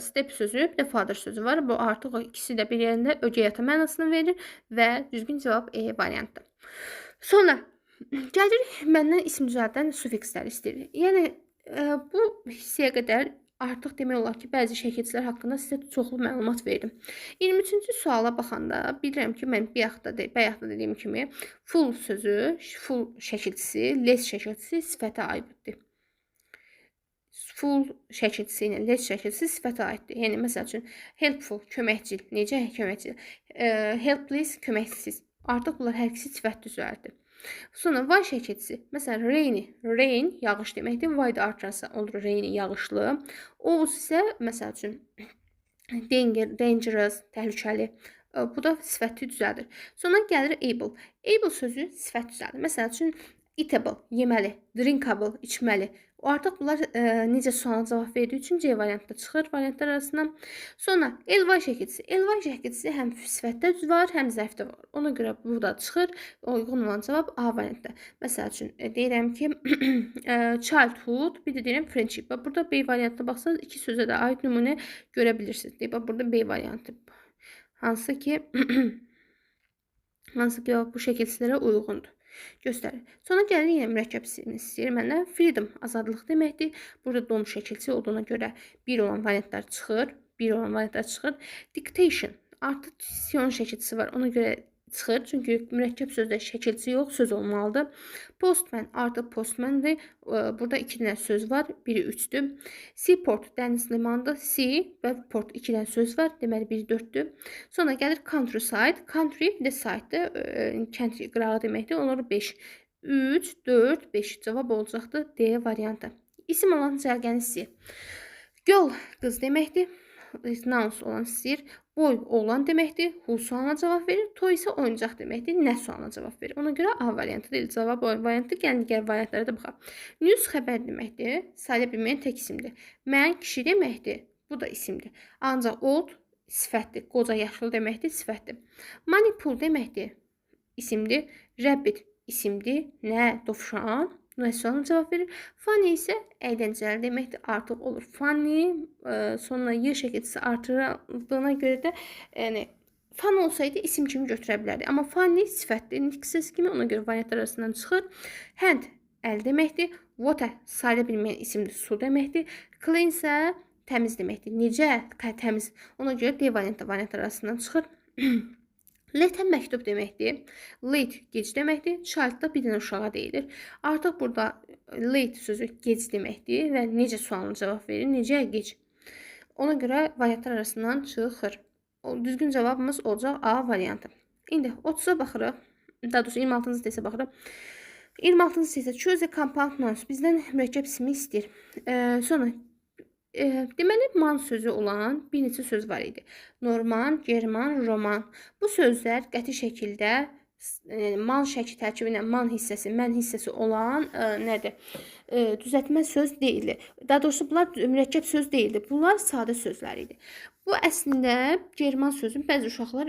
step sözü, bir də father sözü var. Bu artıq o ikisi də bir yerində ögey ata mənasını verir və düzgün cavab E variantıdır. Sonra gəlirik məndən isim düzəldən sufikslər istəyir. Yəni bu hissəyə qədər artıq demək olar ki, bəzi şəkilçilər haqqında sizə çoxlu məlumat verdim. 23-cü suala baxanda bilirəm ki, mən bayaq da dediyim kimi full sözü, full şəkilçisi, less şəkilçisi sifətə aiddir. Full şəkilçisi ilə less şəkilçisi sifətə aiddir. Yəni, məsəl üçün, helpful, köməkçil, necə köməkçil? Helpless, köməksiz. Artıq bunlar hər ikisi sifət düzəldir. Sonra y şəkilçisi. Məsələn, rainy, rain yağış deməkdir. Y da artırarsa olur rainy, yağışlı. O isə məsəl üçün dangerous, təhlükəli. Bu da sifəti düzəldir. Sonra gəlir able. Able sözü sifət düzəldir. Məsəl üçün eatable, yeməli, drinkable, içməli. O artıq bunlar necə suala cavab verdiyi üçün C variantda çıxır variantlar arasından. Sonra ly şəkilçisi. Ly şəkilçisi həm sifətdə var, həm zərfdə var. Ona görə bu da çıxır. Uyğun olan cavab A variantda. Məsəl üçün deyirəm ki, childhood, bir də deyirəm friendship. Bax, burada B variantına baxsanız iki sözə də aid nümunə görə bilirsiniz. Deyib, bax, burada B variantı. Hansı ki bu şəkilçilərə uyğundur. Göstərir. Sonra gəlir yenə mürəkkəb isim istəyir məndən. Freedom azadlıq deməkdir. Burada dom şəkilçisi olduğuna görə bir olan variantlar çıxır. Bir olan variantlar çıxır. Dictation artıq tion şəkilçisi var. Ona görə çıxır. Çünki mürəkkəb sözdə şəkilçi yox, söz olmalıdır. Postman artıq postmandır. Burada iki dənə söz var. Biri üçdür. Seaport dəniz limanıdır. Sea və port iki dənə söz var. Deməli biri dörddür. Sonra gəlir countryside. Country bir də side-dır. Kənd qırağı deməkdir. Onları 5. 3, 4, 5 cavab olacaqdır D variantı. İsim olan cərgəni istəyir. Girl qız deməkdir. Nouns olan istəyir. Boy oğlan deməkdir. Who sualına cavab verir. Toy isə oyuncaq deməkdir. Nə sualına cavab verir. Ona görə A variantı deyil. Cavab O variantı. Gəlin digər variantlara da baxaq. News xəbər deməkdir. Sayə bilməyən tək isimdir. Man kişi deməkdir. Bu da isimdir. Ancaq old sifətdir. Qoca, yaşlı deməkdir, sifətdir. Money pul deməkdir. İsimdir. Rabbit isimdir. Nə? Dovşan. Nə sualına cavab verir. Funny isə əyləncəli deməkdir. Artıq olur. Funny sonuna y şəkilçisi artırıldığına görə də, yəni fun olsaydı isim kimi götürə bilərdik. Amma funny sifətdir. Nitq səsi kimi, ona görə variantlar arasından çıxır. Hand əl deməkdir. Water sayıla bilməyən isimdir. Su deməkdir. Clean isə təmiz deməkdir. Necə təmiz? Ona görə D variantı variantlar arasından çıxır. Letter məktub deməkdir. Late gec deməkdir. Child da bir dənə uşağa deyilir. Artıq burada late sözü gec deməkdir və necə sualına cavab verir? Necə gec? Ona görə variantlar arasından çıxır. O düzgün cavabımız olacaq A variantı. İndi 30-a baxırıq. Daha doğrusu 26-cı testə baxırıq. 26-cı testə choose a compound nouns. Bizdən mürəkkəb ismi istəyir. Sonra deməli man sözü olan bir neçə söz var idi. Norman, German, Roman. Bu sözlər qəti şəkildə, yəni man şəkli tərkibi ilə man hissəsi, mən hissəsi olan nədir? Düzəltmə söz deyildi. Daha doğrusu bunlar mürəkkəb söz deyildi. Bunlar sadə sözlər idi. Bu əslində German sözü, bəzi uşaqlar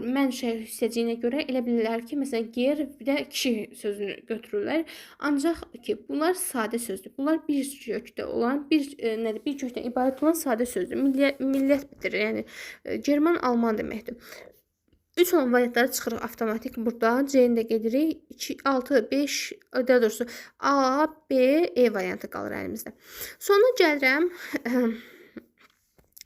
mən şey hissəciyinə görə elə bilirlər ki, məsələn ger bir də kişi sözünü götürürlər. Ancaq ki, bunlar sadə sözdür. Bunlar bir kökdə olan, bir nədir? Bir kökdən ibarət olan sadə sözdür. Millət, millət bitir. Yəni German alman deməkdir. 3 olan variantları çıxırıq avtomatik burada. C-ni də gedirik. 2, 6, 5, daha doğrusu A, B, E variantı qalır əlimizdə. Sonra gəlirəm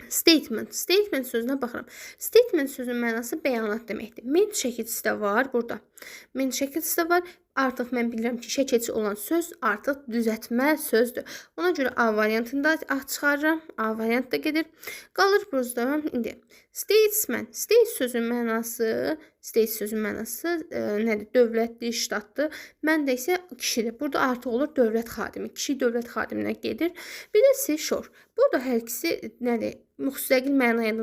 statement. Statement sözünə baxıram. Statement sözünün mənası bəyanat deməkdir. Ment şəkilçisi də var burada. Ment şəkilçisi də var. Artıq mən bilirəm ki, şəkilçi olan söz artıq düzəltmə sözdür. Ona görə A variantında A çıxarıram. A variantı da gedir. Qalır burada indi statesman. State sözünün mənası nədir? Dövlətdir, ştatdır. Man də isə kişidir. Burada artıq olur dövlət xadimi. Kişi dövlət xadiminə gedir. Bir də seashore. Burada hər ikisi nədir? Müstəqil mənaya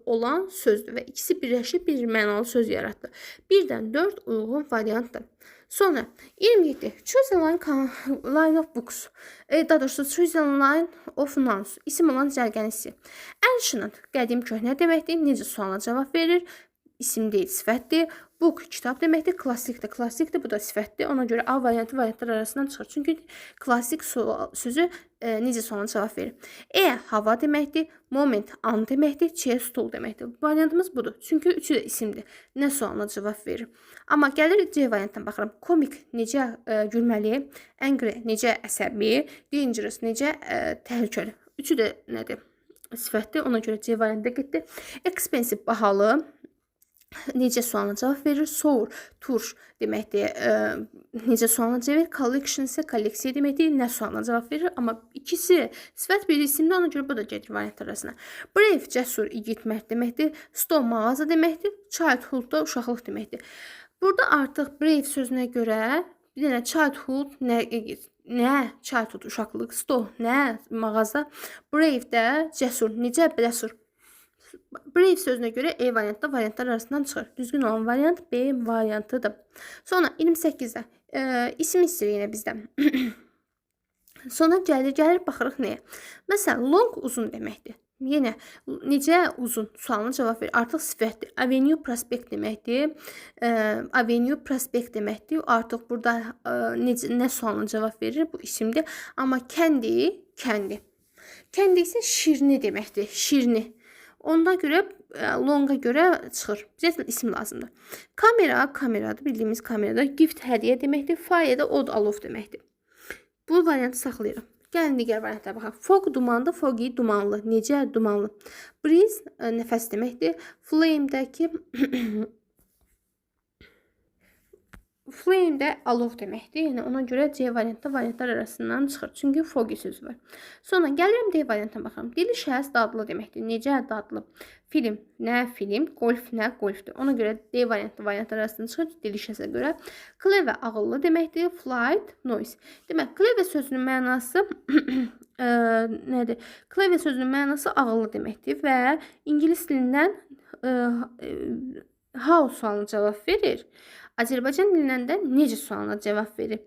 olan sözdür və ikisi birləşib bir mənalı söz yaratdı. 1-dən 4 uyğun variantdır. Sonra 27. Choose a line of books. Daha doğrusu choose a line of nouns. İsim olan cərgəni istəyir. Ancient qədim, köhnə deməkdir. Necə sualına cavab verir? İsim deyil, sifətdir. Book kitab deməkdir. Klassikdir, klassikdir. Bu da sifətdir. Ona görə A variantı variantlar arasından çıxır. Çünki klassik sözü necə sualına cavab verir. Air hava deməkdir. Moment an deməkdir. Chair stol deməkdir. Variantımız budur. Çünki üçü də isimdir. Nə sualına cavab verir. Amma gəlir C variantına baxıram. Comic necə gülməli, angry necə əsəbi, dangerous necə təhlükəli. Üçü də nədir? Sifətdir. Ona görə C variantı getdi. Expensive bahalı, necə sualına cavab verir? Sour, turş deməkdir. Necə sualına cavab verir? Collection isə kolleksiya deməkdir. Nə sualına cavab verir? Amma ikisi sifət, biri isimdir, ona görə bu da gedir variantlar arasına. Brave cəsur, igid, mərd deməkdir. Store mağaza deməkdir. Childhood da uşaqlıq deməkdir. Burada artıq brave sözünə görə bir dənə childhood nə childhood uşaqlıq, store nə mağaza, brave də cəsur, necə cəsur. Brave sözünə görə E variantda variantlar arasından çıxır. Düzgün olan variant B variantıdır. Sonra 28-də isim istəyir yenə bizdən. Sonra gəlir baxırıq nəyə? Məsələn, long uzun deməkdir. Yenə necə uzun sualına cavab verir. Artıq sifətdir. Avenue prospekt deməkdir. Avenue prospekt deməkdir. Artıq burada necə, nə sualına cavab verir? Bu isimdir. Amma candy, candy. Candy isə şirini deməkdir. Şirini. Ona görə longa görə çıxır. Bizə isim lazımdır. Kamera, kameradır. Bildiyimiz kamerada. Gift hədiyyə deməkdir. Fire də od, alov deməkdir. Bu variantı saxlayıram. Gəlin digər variantlara baxaq. Fog dumandır, foggy dumanlı. Necə dumanlı? Breeze nəfəs deməkdir. Flame-dəki flame də alov deməkdir. Yəni ona görə C variantda variantlar arasından çıxır. Çünki foggy sözü var. Sonra gəlirəm D variantına baxıram. Delicious dadlı deməkdir. Necə dadlı? Film nə film, golf nə golfdur. Ona görə D variantı variantlar arasından çıxır delicious-a görə. Clever ağıllı deməkdir. Flight noise. Demək, clever sözünün mənası nədir? Clever sözünün mənası ağıllı deməkdir və ingilis dilindən how sualına cavab verir. Azərbaycan dilindən də necə sualına cavab verir.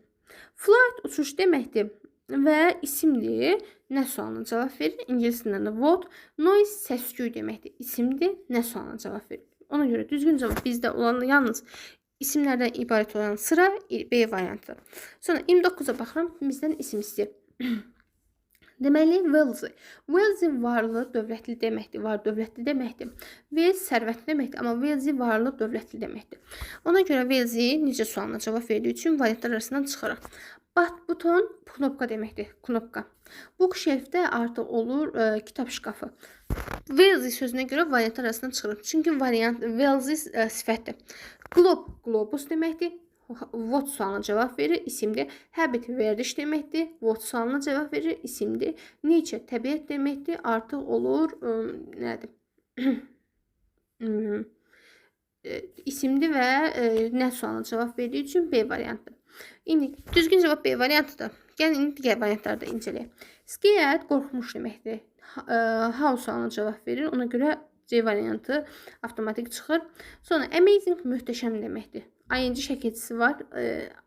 Flight uçuş deməkdir və isimdir. Nə sualına cavab verir? İngilis dilindən də what. Noise səs-küy deməkdir. İsimdir. Nə sualına cavab verir? Ona görə düzgün cavab bizdə olan yalnız isimlərdən ibarət olan sıra B variantıdır. Sonra 29-a baxıram. Bizdən isim istəyir. Deməli, wealthy. Wealthy varlı, dövlətli deməkdir. Var, dövlətli deməkdir. Wealth sərvətli deməkdir. Amma wealthy varlı, dövlətli deməkdir. Ona görə wealthy necə sualına cavab verdiyi üçün variantlar arasından çıxırıq. Buton knopka deməkdir. Knopka. Bookshelf-də artıq olur kitab şkafı. Wealthy sözünə görə variantlar arasından çıxırıq. Çünki variant wealthy sifətdir. Globe, globus deməkdir. What sualına cavab verir, isimdir. Habit verdiş deməkdir. What sualına cavab verir, isimdir. Nature təbiət deməkdir. Artıq olur nədir? İsimdir və nə sualına cavab verdiyi üçün B variantıdır. İndi düzgün cavab B variantıdır. Gəlin indi digər variantları da incələyək. Scared qorxmuş deməkdir. How sualına cavab verir. Ona görə C variantı avtomatik çıxır. Sonra amazing möhtəşəm deməkdir. ING şəkilçisi var.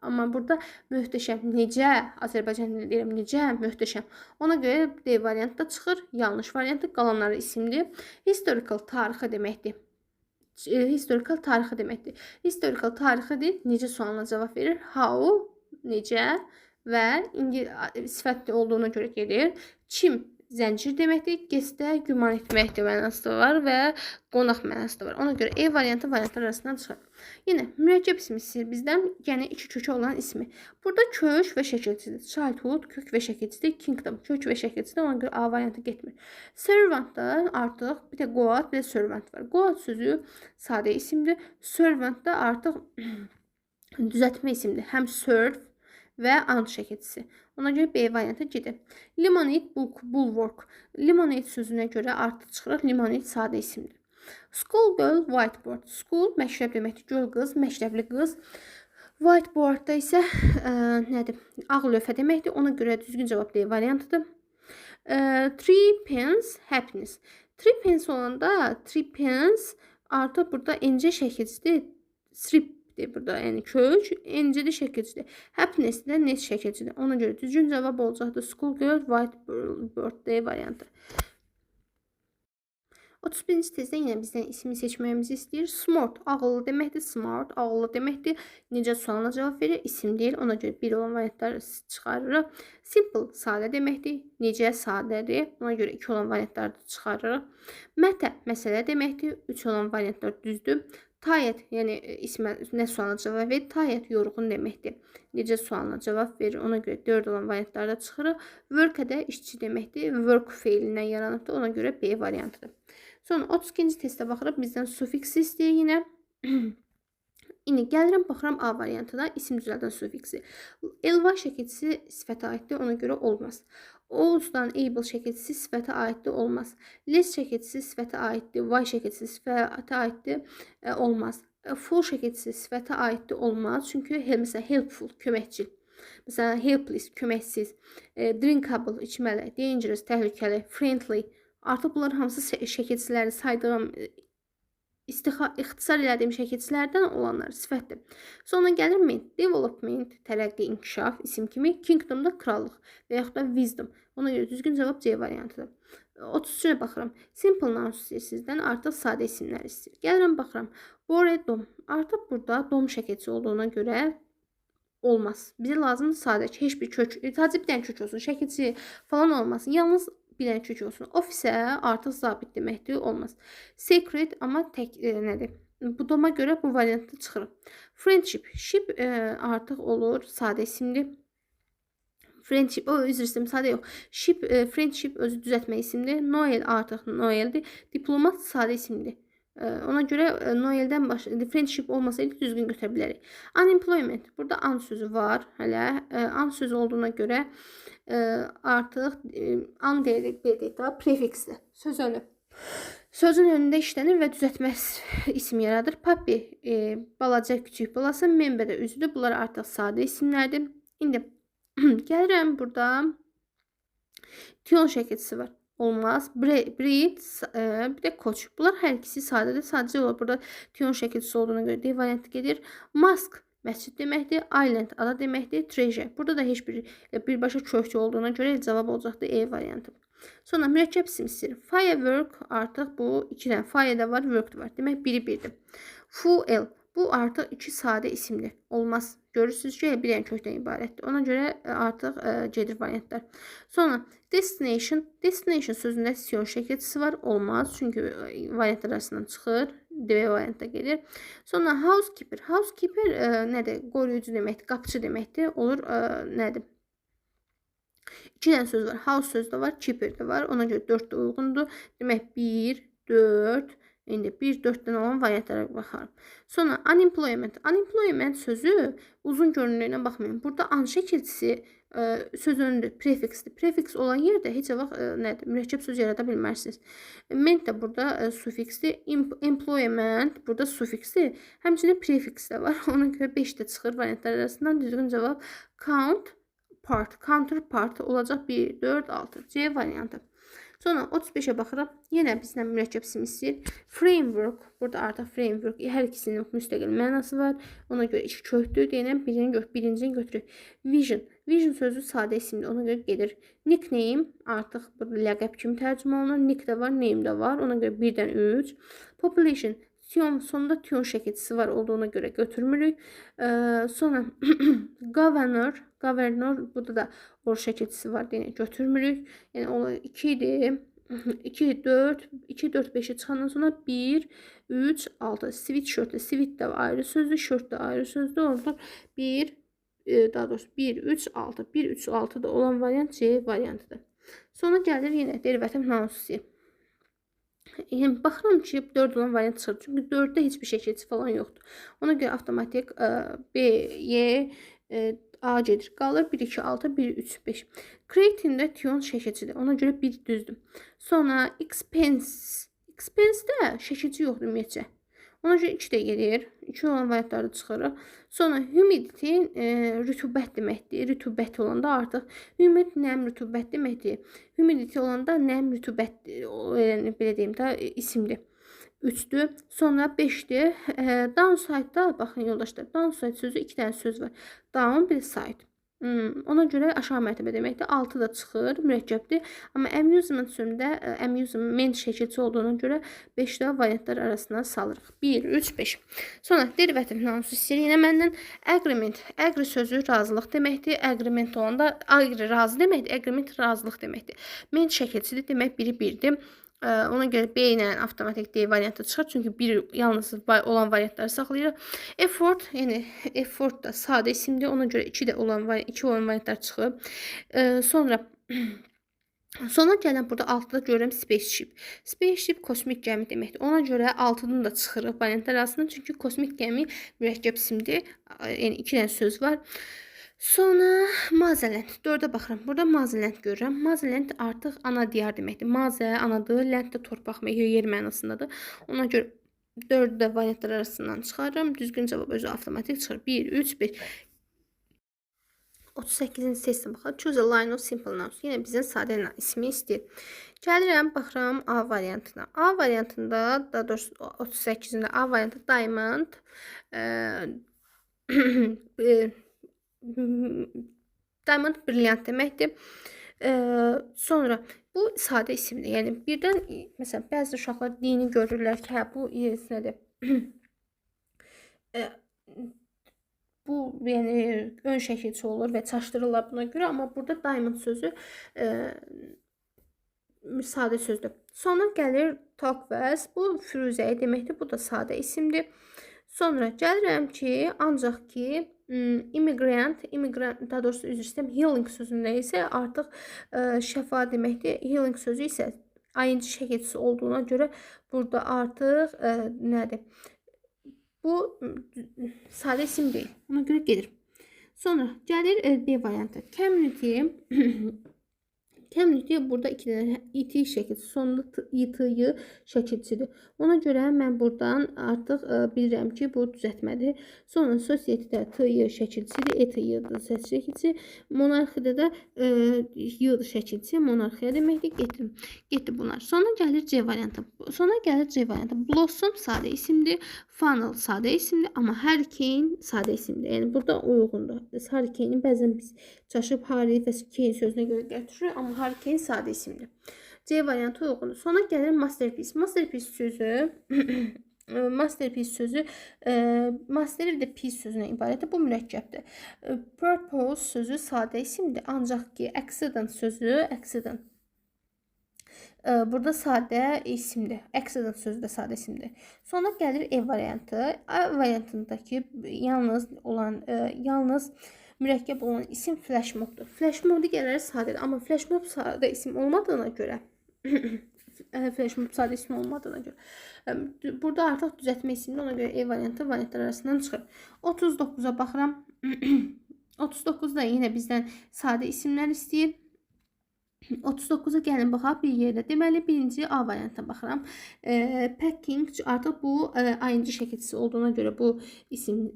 Amma burada möhtəşəm necə, Azərbaycan dilində deyirəm, necə möhtəşəm. Ona görə D variantı da çıxır. Yanlış variantı, qalanları isimdir. Historical tarixi deməkdir. Historical tarixi deməkdir. Historical tarixidir. Necə sualına cavab verir? How, necə və sifətli olduğuna görə gedir. Çim zəncir deməkdir. Guess-də güman etməkdir mənası da var və qonaq mənası da var. Ona görə E variantı variantlar arasından çıxır. Yenə mürəkkəb ismi istəyir bizdən. Yəni iki kökü olan ismi. Burada kök və şəkilçidir. Childhood kök və şəkilçidir. Kingdom kök və şəkilçidir. Ona görə A variantı getmir. Servant-da artıq bir də goat, bir də servant var. Goat sözü sadə isimdir. Servant da artıq düzəltmə isimdir. Həm serve və ant şəkilçisi. Ona görə B variantı gedir. Lemonade, bulwark. Lemonade sözünə görə artıq çıxırıq. Lemonade sadə isimdir. School girl, whiteboard. School məktəb deməkdir. Girl qız, məktəbli qız. Whiteboardda isə nədir? Ağ lövhə deməkdir. Ona görə düzgün cavab D variantıdır. Three pence, happiness. Three pence olanda three pence artıq burada NC şəkilçidir. Strip burada, yəni kök, NC-də şəkilçidir. Happiness də net şəkilçidir. Ona görə düzgün cavab olacaqdır. School girl, whiteboard D variantı. 31-ci testdə yenə bizdən ismi seçməyimizi istəyir. Smart ağıllı deməkdir. Smart ağıllı deməkdir. Necə sualına cavab verir? İsim deyil. Ona görə bir olan variantları çıxarırıq. Simple sadə deməkdir. Necə sadədir? Ona görə 2 olan variantları çıxarırıq. Matter məsələ deməkdir. 3 olan variantlar düzdür. Tired, yəni ismə nə sualına cavab verir? Tired yorğun deməkdir. Necə sualına cavab verir? Ona görə 4 olan variantlarda çıxırıq. Work də işçi deməkdir. Work feilindən yaranıbdır. Ona görə B variantıdır. Sonra 32-ci testə baxırıq. Bizdən sufiks istəyir yenə. İndi gəlirəm, baxıram A variantına. İsim düzəldən sufiksi. LY şəkilçisi sifətə aiddir. Ona görə olmaz. Oğuzdan able şəkilçisi sifətə aiddir, olmaz. Less şəkilçisi sifətə aiddir, Y şəkilçisi sifətə aiddir, olmaz. Full şəkilçisi sifətə aiddir, olmaz. Çünki məsələn helpful, köməkçil. Məsələn helpless, köməksiz, drinkable, içməli, dangerous, təhlükəli, friendly, Artıq bunlar hamısı şəkilçiləri saydığım, ixtisar elədiyim şəkilçilərdən olanlar sifətdir. Sonra gəlir ment, development, tərəqqi, inkişaf isim kimi, kingdomda krallıq və yaxud da wisdom. Ona görə düzgün cavab C variantıdır. 33-ə baxıram. Simple noun istəyir sizdən, artıq sadə isimlər istəyir. Gəlirəm, baxıram. Boredom. Artıq burada dom şəkilçisi olduğuna görə olmaz. Bizə lazımdır sadə, heç bir kök, sadəcə bir dənə kök olsun, şəkilçi falan olmasın. Yalnız bir dənə kök olsun. Ofisə artıq zabit deməkdir, olmaz. Secret amma tək nədir? Bu doma görə bu variantda çıxırıq. Friendship, ship artıq olur, sadə isimdir. Friendship, o üzr istəyirəm, sadə yox. Ship, friendship özü düzəltmə isimdir. Noel artıq Noeldir. Diplomat sadə isimdir. Ona görə Noeldən başqa friendship olmasaydı düzgün götürə bilərik. Unemployment. Burada un sözü var hələ. Un sözü olduğuna görə artıq un deyirik, belə deyək də, prefiksdir. Söz önü. Sözün önündə işlənir və düzəltmə isim yaradır. Puppy, balaca küçük balası, member də üzvdür. Bunlar artıq sadə isimlərdir. İndi gəlirəm, burada tion şəkilçisi var. Olmaz. Breed, bir də coach. Bunlar hər ikisi sadədir. Sadəcə olaraq burada tion şəkilçisi olduğuna görə D variantı gedir. Mosque məscid deməkdir. Island ada deməkdir. Treasure. Burada da heç bir birbaşa kökçü olduğuna görə cavab olacaqdır E variantı. Sonra mürəkkəb isim istəyir. Firework artıq bu iki dənə fire də var, work də var. Demək biri birdir. Fuel. Bu artıq iki sadə isimdir. Olmaz. Görürsünüz ki, bir dənə kökdən ibarətdir. Ona görə artıq gedir variantlar. Sonra destination. Destination sözündə sion şəkilçisi var. Olmaz. Çünki variantlar arasından çıxır. D variantda gedir. Sonra housekeeper. Housekeeper nədir? Qoruyucu deməkdir, qapıçı deməkdir. Olur nədir? İki dənə söz var. House sözü də var, keeper də var. Ona görə 4 də uyğundur. Demək 1, 4. İndi 1, 4-dən olan variantlara baxarım. Sonra unemployment. Unemployment sözü uzun görünürlüyünə baxmayın. Burada un şəkilçisi söz önündür, prefiksdir. Prefiks olan yerdə heç vaxt nədir? Mürəkkəb söz yarada bilməzsiniz. Ment də burada sufiksdir. Employment burada sufiksdir. Həmçinin prefiks də var. Ona görə 5 də çıxır variantlar arasından. Düzgün cavab count part, counterpart olacaq 1, 4, 6. C variantı. Sonra 35-ə baxıram. Yenə bizdən mürəkkəb isim istəyir. Framework. Burada artıq framework hər ikisinin müstəqil mənası var. Ona görə iki kökdür. Deyənə birincini götürür. Vision. Vision sözü sadə isimdir. Ona görə gedir. Nickname artıq burada ləqəb kimi tərcümə olunur. Nick də var, name də var. Ona görə 1-dən 3. Population. Tion, sonunda tion şəkilçisi var olduğuna görə götürmürük. Sonra governor, governor burada da or şəkilçisi var, yəni götürmürük. Yəni o 2 idi. 2, 4, 2, 4, 5-i çıxandan sonra 1, 3, 6. Sweatshirt, sweat də ayrı sözdür, shirt də ayrı sözdür. Orada 1, daha doğrusu 1, 3, 6. 1, 3, 6 da olan variant C variantıdır. Sonra gəlir yenə derivativ nouns. Yəni baxıram ki, 4 olan variant çıxır. Çünki 4-də heç bir şəkilçi falan yoxdur. Ona görə avtomatik B, Y, A gedir. Qalır 1, 2, 6, 1, 3, 5. Creating-də tion şəkilçidir. Ona görə 1 düzdür. Sonra expense. Expense-də şəkilçi yoxdur ümumiyyətcə. Ona görə 2 də gedir. 2 olan variantları çıxırıq. Sonra humidity rütubət deməkdir. Rütubət olanda artıq humid nəm rütubət deməkdir. Humidity olanda nəm rütubət, yəni belə deyim də, isimdir. 3-dür. Sonra 5-dir. Downside-da baxın yoldaşlar, downside sözü 2 dənə söz var. Down bir side. Ona görə aşağı mərtəbə deməkdir. 6 da çıxır, mürəkkəbdir. Amma amusement sözündə amusement şəkilçi olduğuna görə 5 də variantlar arasına salırıq. 1, 3, 5. Sonra derivativ nouns istəyir yenə məndən. Agreement. Agree sözü razılıq deməkdir. Agreement olanda agree razı deməkdir. Agreement razılıq deməkdir. Ment şəkilçidir. Demək biri birdir. Ona görə B ilə avtomatik D variantı çıxır. Çünki bir yalnız olan variantları saxlayırıq. Effort, yəni effort da sadə isimdir. Ona görə 2 də olan 2 olan variantlar çıxır. Sonra Sona gələn burada 6-da görürəm spaceship. Spaceship kosmik gəmi deməkdir. Ona görə 6-dan da çıxırıq variantlar arasından. Çünki kosmik gəmi mürəkkəb isimdir. Yəni 2 dənə söz var. Sonra Motherland. 4-ə baxıram. Burada Motherland görürəm. Motherland artıq ana diyar deməkdir. Mother anadır, land də torpaq, yer mənasındadır. Ona görə 4-ü də variantlar arasından çıxarıram. Düzgün cavab özü avtomatik çıxır. 1, 3, 5. 38-ci testə baxaq. Choose a line of simple nouns. Yenə bizdən sadə ismi istəyir. Gəlirəm, baxıram A variantına. A variantında, daha doğrusu 38-cində A variantı diamond, diamond brilliant deməkdir. Sonra bu sadə isimdir. Yəni birdən məsələn bəzi uşaqlar dini görürlər ki, hə bu nədir? Bu yəni ön şəkilçi olur və çaşdırırlar buna görə, amma burada diamond sözü sadə sözdür. Sonra gəlir turquoise. Bu firuzəyi deməkdir. Bu da sadə isimdir. Sonra gəlirəm ki, ancaq ki immigrant, immigrant, daha doğrusu üzr istəyirəm, healing sözündə isə artıq şəfa deməkdir. Healing sözü isə ing şəkilçisi olduğuna görə burada artıq nədir? Bu sadə isim deyil. Ona görə gedir. Sonra gəlir B variantı. Community. Community burada iki dənə it şəkilçisi, sonunda it, y şəkilçisidir. Ona görə mən buradan artıq bilirəm ki, bu düzəltmədir. Sonra society-də t, y şəkilçisidir, e, t, y şəkilçisi. Monarxiyada da y şəkilçisi, monarxiya deməkdir. Getdim. Getdi bunlar. Sonra gəlir C variantı. Sonra gəlir C variantı. Blossom sadə isimdir. Funnel sadə isimdir, amma hurricane sadə isimdir. Yəni burada uyğundur. Hurricane-i bəzən biz çaşıb Harry və Kane sözünə görə gətiririk, amma hurricane sadə isimdir. C variantı uyğundur. Sonra gəlir masterpiece. Masterpiece sözü master bir də piece sözünə ibarətdir. Bu mürəkkəbdir. Purpose sözü sadə isimdir. Ancaq ki accident sözü, accident burada sadə isimdir. Accident sözü də sadə isimdir. Sonra gəlir E variantı. A variantındakı yalnız olan yalnız mürəkkəb olan isim flash mobdur. Flash mob digərləri sadədir, amma flash mob sadə isim olmadığına görə flash mob sadə isim olmadığına görə burada artıq düzəltmə isimdir. Ona görə E variantı variantlar arasından çıxır. 39-a baxıram. 39-da yenə bizdən sadə isimlər istəyir. 39-a gəlin baxaq bir yerdə. Deməli, birinci A variantına baxıram. Packing artıq bu ing şəkilçisi olduğuna görə bu isim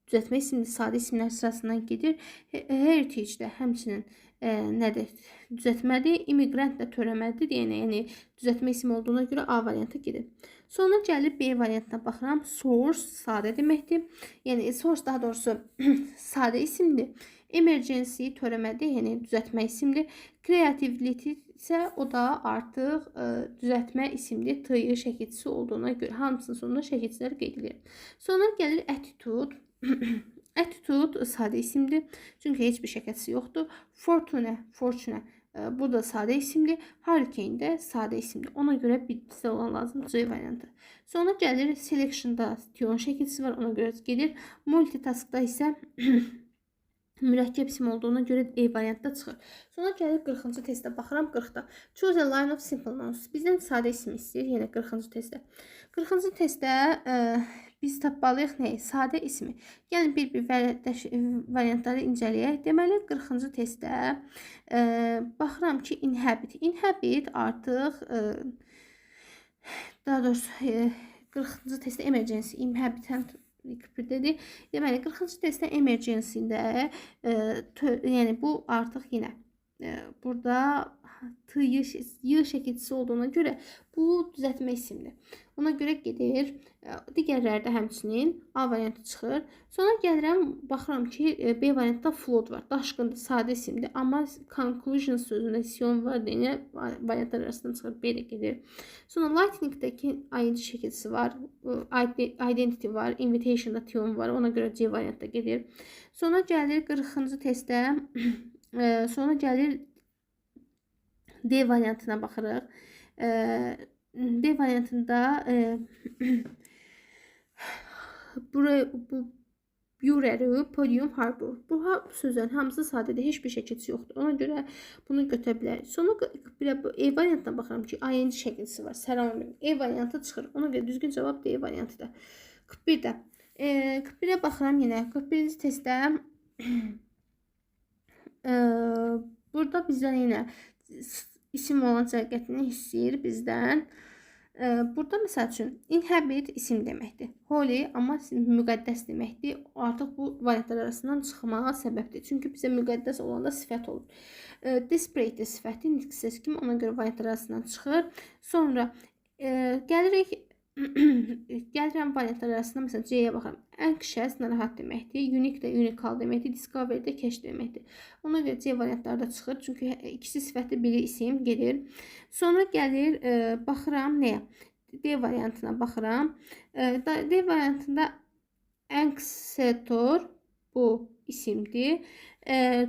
düzəltmə isimli sadə isimlər sırasından gedir. Heritage də həmçinin nədir? Düzəltmədir. Immigrant də törəmədir. Yəni düzəltmə ismi olduğuna görə A variantı gedir. Sonra gəlir B variantına baxıram. Source sadə deməkdir. Yəni source daha doğrusu sadə isimdir. Emergency törəmədir, yəni düzəltmə isimdir. Creativity isə o da artıq düzəltmə isimdir. T şəkilçisi olduğuna görə hamısının sonunda şəkilçilər qeyd edilir. Sonra gəlir attitude. Attitude sadə isimdir. Çünki heç bir şəkilçisi yoxdur. Fortune, fortune bu da sadə isimdir. Hurricane də sadə isimdir. Ona görə bizdə olan lazım C variantı. Sonra gəlir selection'da tion şəkilçisi var. Ona görə gedir. Multitask'da isə mürəkkəb isim olduğuna görə E variantda çıxır. Sonra gəlir 40-cı testə baxıram 40-da. Choose a line of simple nouns. Bizdən sadə isim istəyir yenə 40-cı testdə. 40-cı testdə biz tapmalıyıq nəyi? Sadə ismi. Yəni bir-bir variantları incələyək. Deməli 40-cı testdə baxıram ki inhabit. Inhabit artıq daha doğrusu 40-cı testdə emergency, inhabitant 41-dədir. Deməli 40-cı testdə emergency-də yəni bu artıq yenə burada T, Y, Y şəkilçisi olduğuna görə bu düzəltmə isimdir. Ona görə gedir. Digərləri də həmçinin A variantı çıxır. Sonra gəlirəm, baxıram ki, B variantda flood var. Daşqındır, sadə isimdir. Amma conclusion sözündə sion var deyə variantlar arasından çıxır. B də gedir. Sonra lightningdəki ing şəkilçisi var. Identity var. Invitation'da tion var. Ona görə C variantda gedir. Sonra gəlir 40-cı testdə sonra gəlir D variantına baxırıq. D variantında buraya bu Bureau, Podium, Harbor. Bu sözlərin hamısı sadədir. Heç bir şəkilçisi yoxdur. Ona görə bunu götürə bilərik. Sonra bir bu E variantına baxıram ki, ing şəkilçisi var. Surrounding. E variantı çıxır. Ona görə düzgün cavab D variantıdır. 41-də. 41-ə baxıram yenə. 41-ci testdə burada bizdən yenə isim olan cərgətini istəyir bizdən. Burada məsəl üçün inhabit isim deməkdir. Holy amma müqəddəs deməkdir. Artıq bu variantlar arasından çıxmağa səbəbdir. Çünki bizə müqəddəs olanda sifət olur. Desperate də sifəti nitq səs kimi, ona görə variantlar arasından çıxır. Sonra gəlirik gəlirəm variantlar arasında, məsələn C-yə baxıram. Anxious narahat deməkdir. Unique də unikal deməkdir. Discovery də kəşf deməkdir. Ona görə C variantları da çıxır. Çünki ikisi sifətli, biri isim gedir. Sonra gəlir, baxıram nəyə? D variantına baxıram. D variantında ancestor bu isimdir.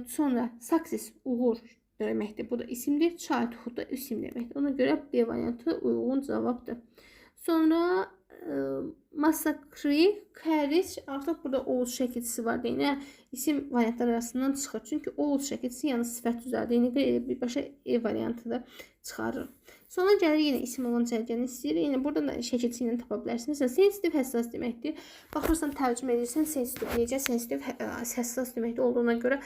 Sonra success uğur deməkdir. Bu da isimdir. Childhood da isim deməkdir. Ona görə D variantı uyğun cavabdır. Sonra massacre, courage, artıq burada oğuz şəkilçisi var deyinə isim variantlar arasından çıxır. Çünki oğuz şəkilçisi yəni sifət düzəldiyinə görə elə birbaşa E variantı da çıxarır. Sonra gəlir yenə isim olan cərgəni istəyir. Yəni burada da şəkilçi ilə tapa bilərsiniz. Məsələn, sensitive həssas deməkdir. Baxırsan, tərcümə edirsən, sensitive necə? Sensitive həssas deməkdir olduğuna görə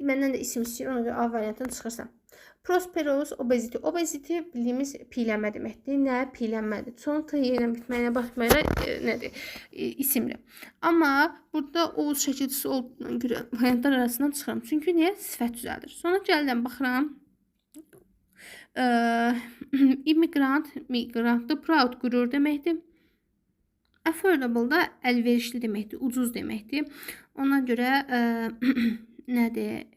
məndən də isim istəyir. Ona görə A variantını çıxırsan. Prosperous obesity. Obesity bildiyimiz piylənmə deməkdir. Nə? Piylənmədir. Son T ilə bitməyinə baxmayaraq nədir? İsimdir. Amma burada Oğuz şəkilçisi olduğuna görə variantlar arasından çıxıram. Çünki niyə? Sifət düzəldir. Sonra gəlirəm, baxıram. Immigrant, migrantdır. Proud qürur deməkdir. Affordable da əlverişli deməkdir, ucuz deməkdir. Ona görə nədir?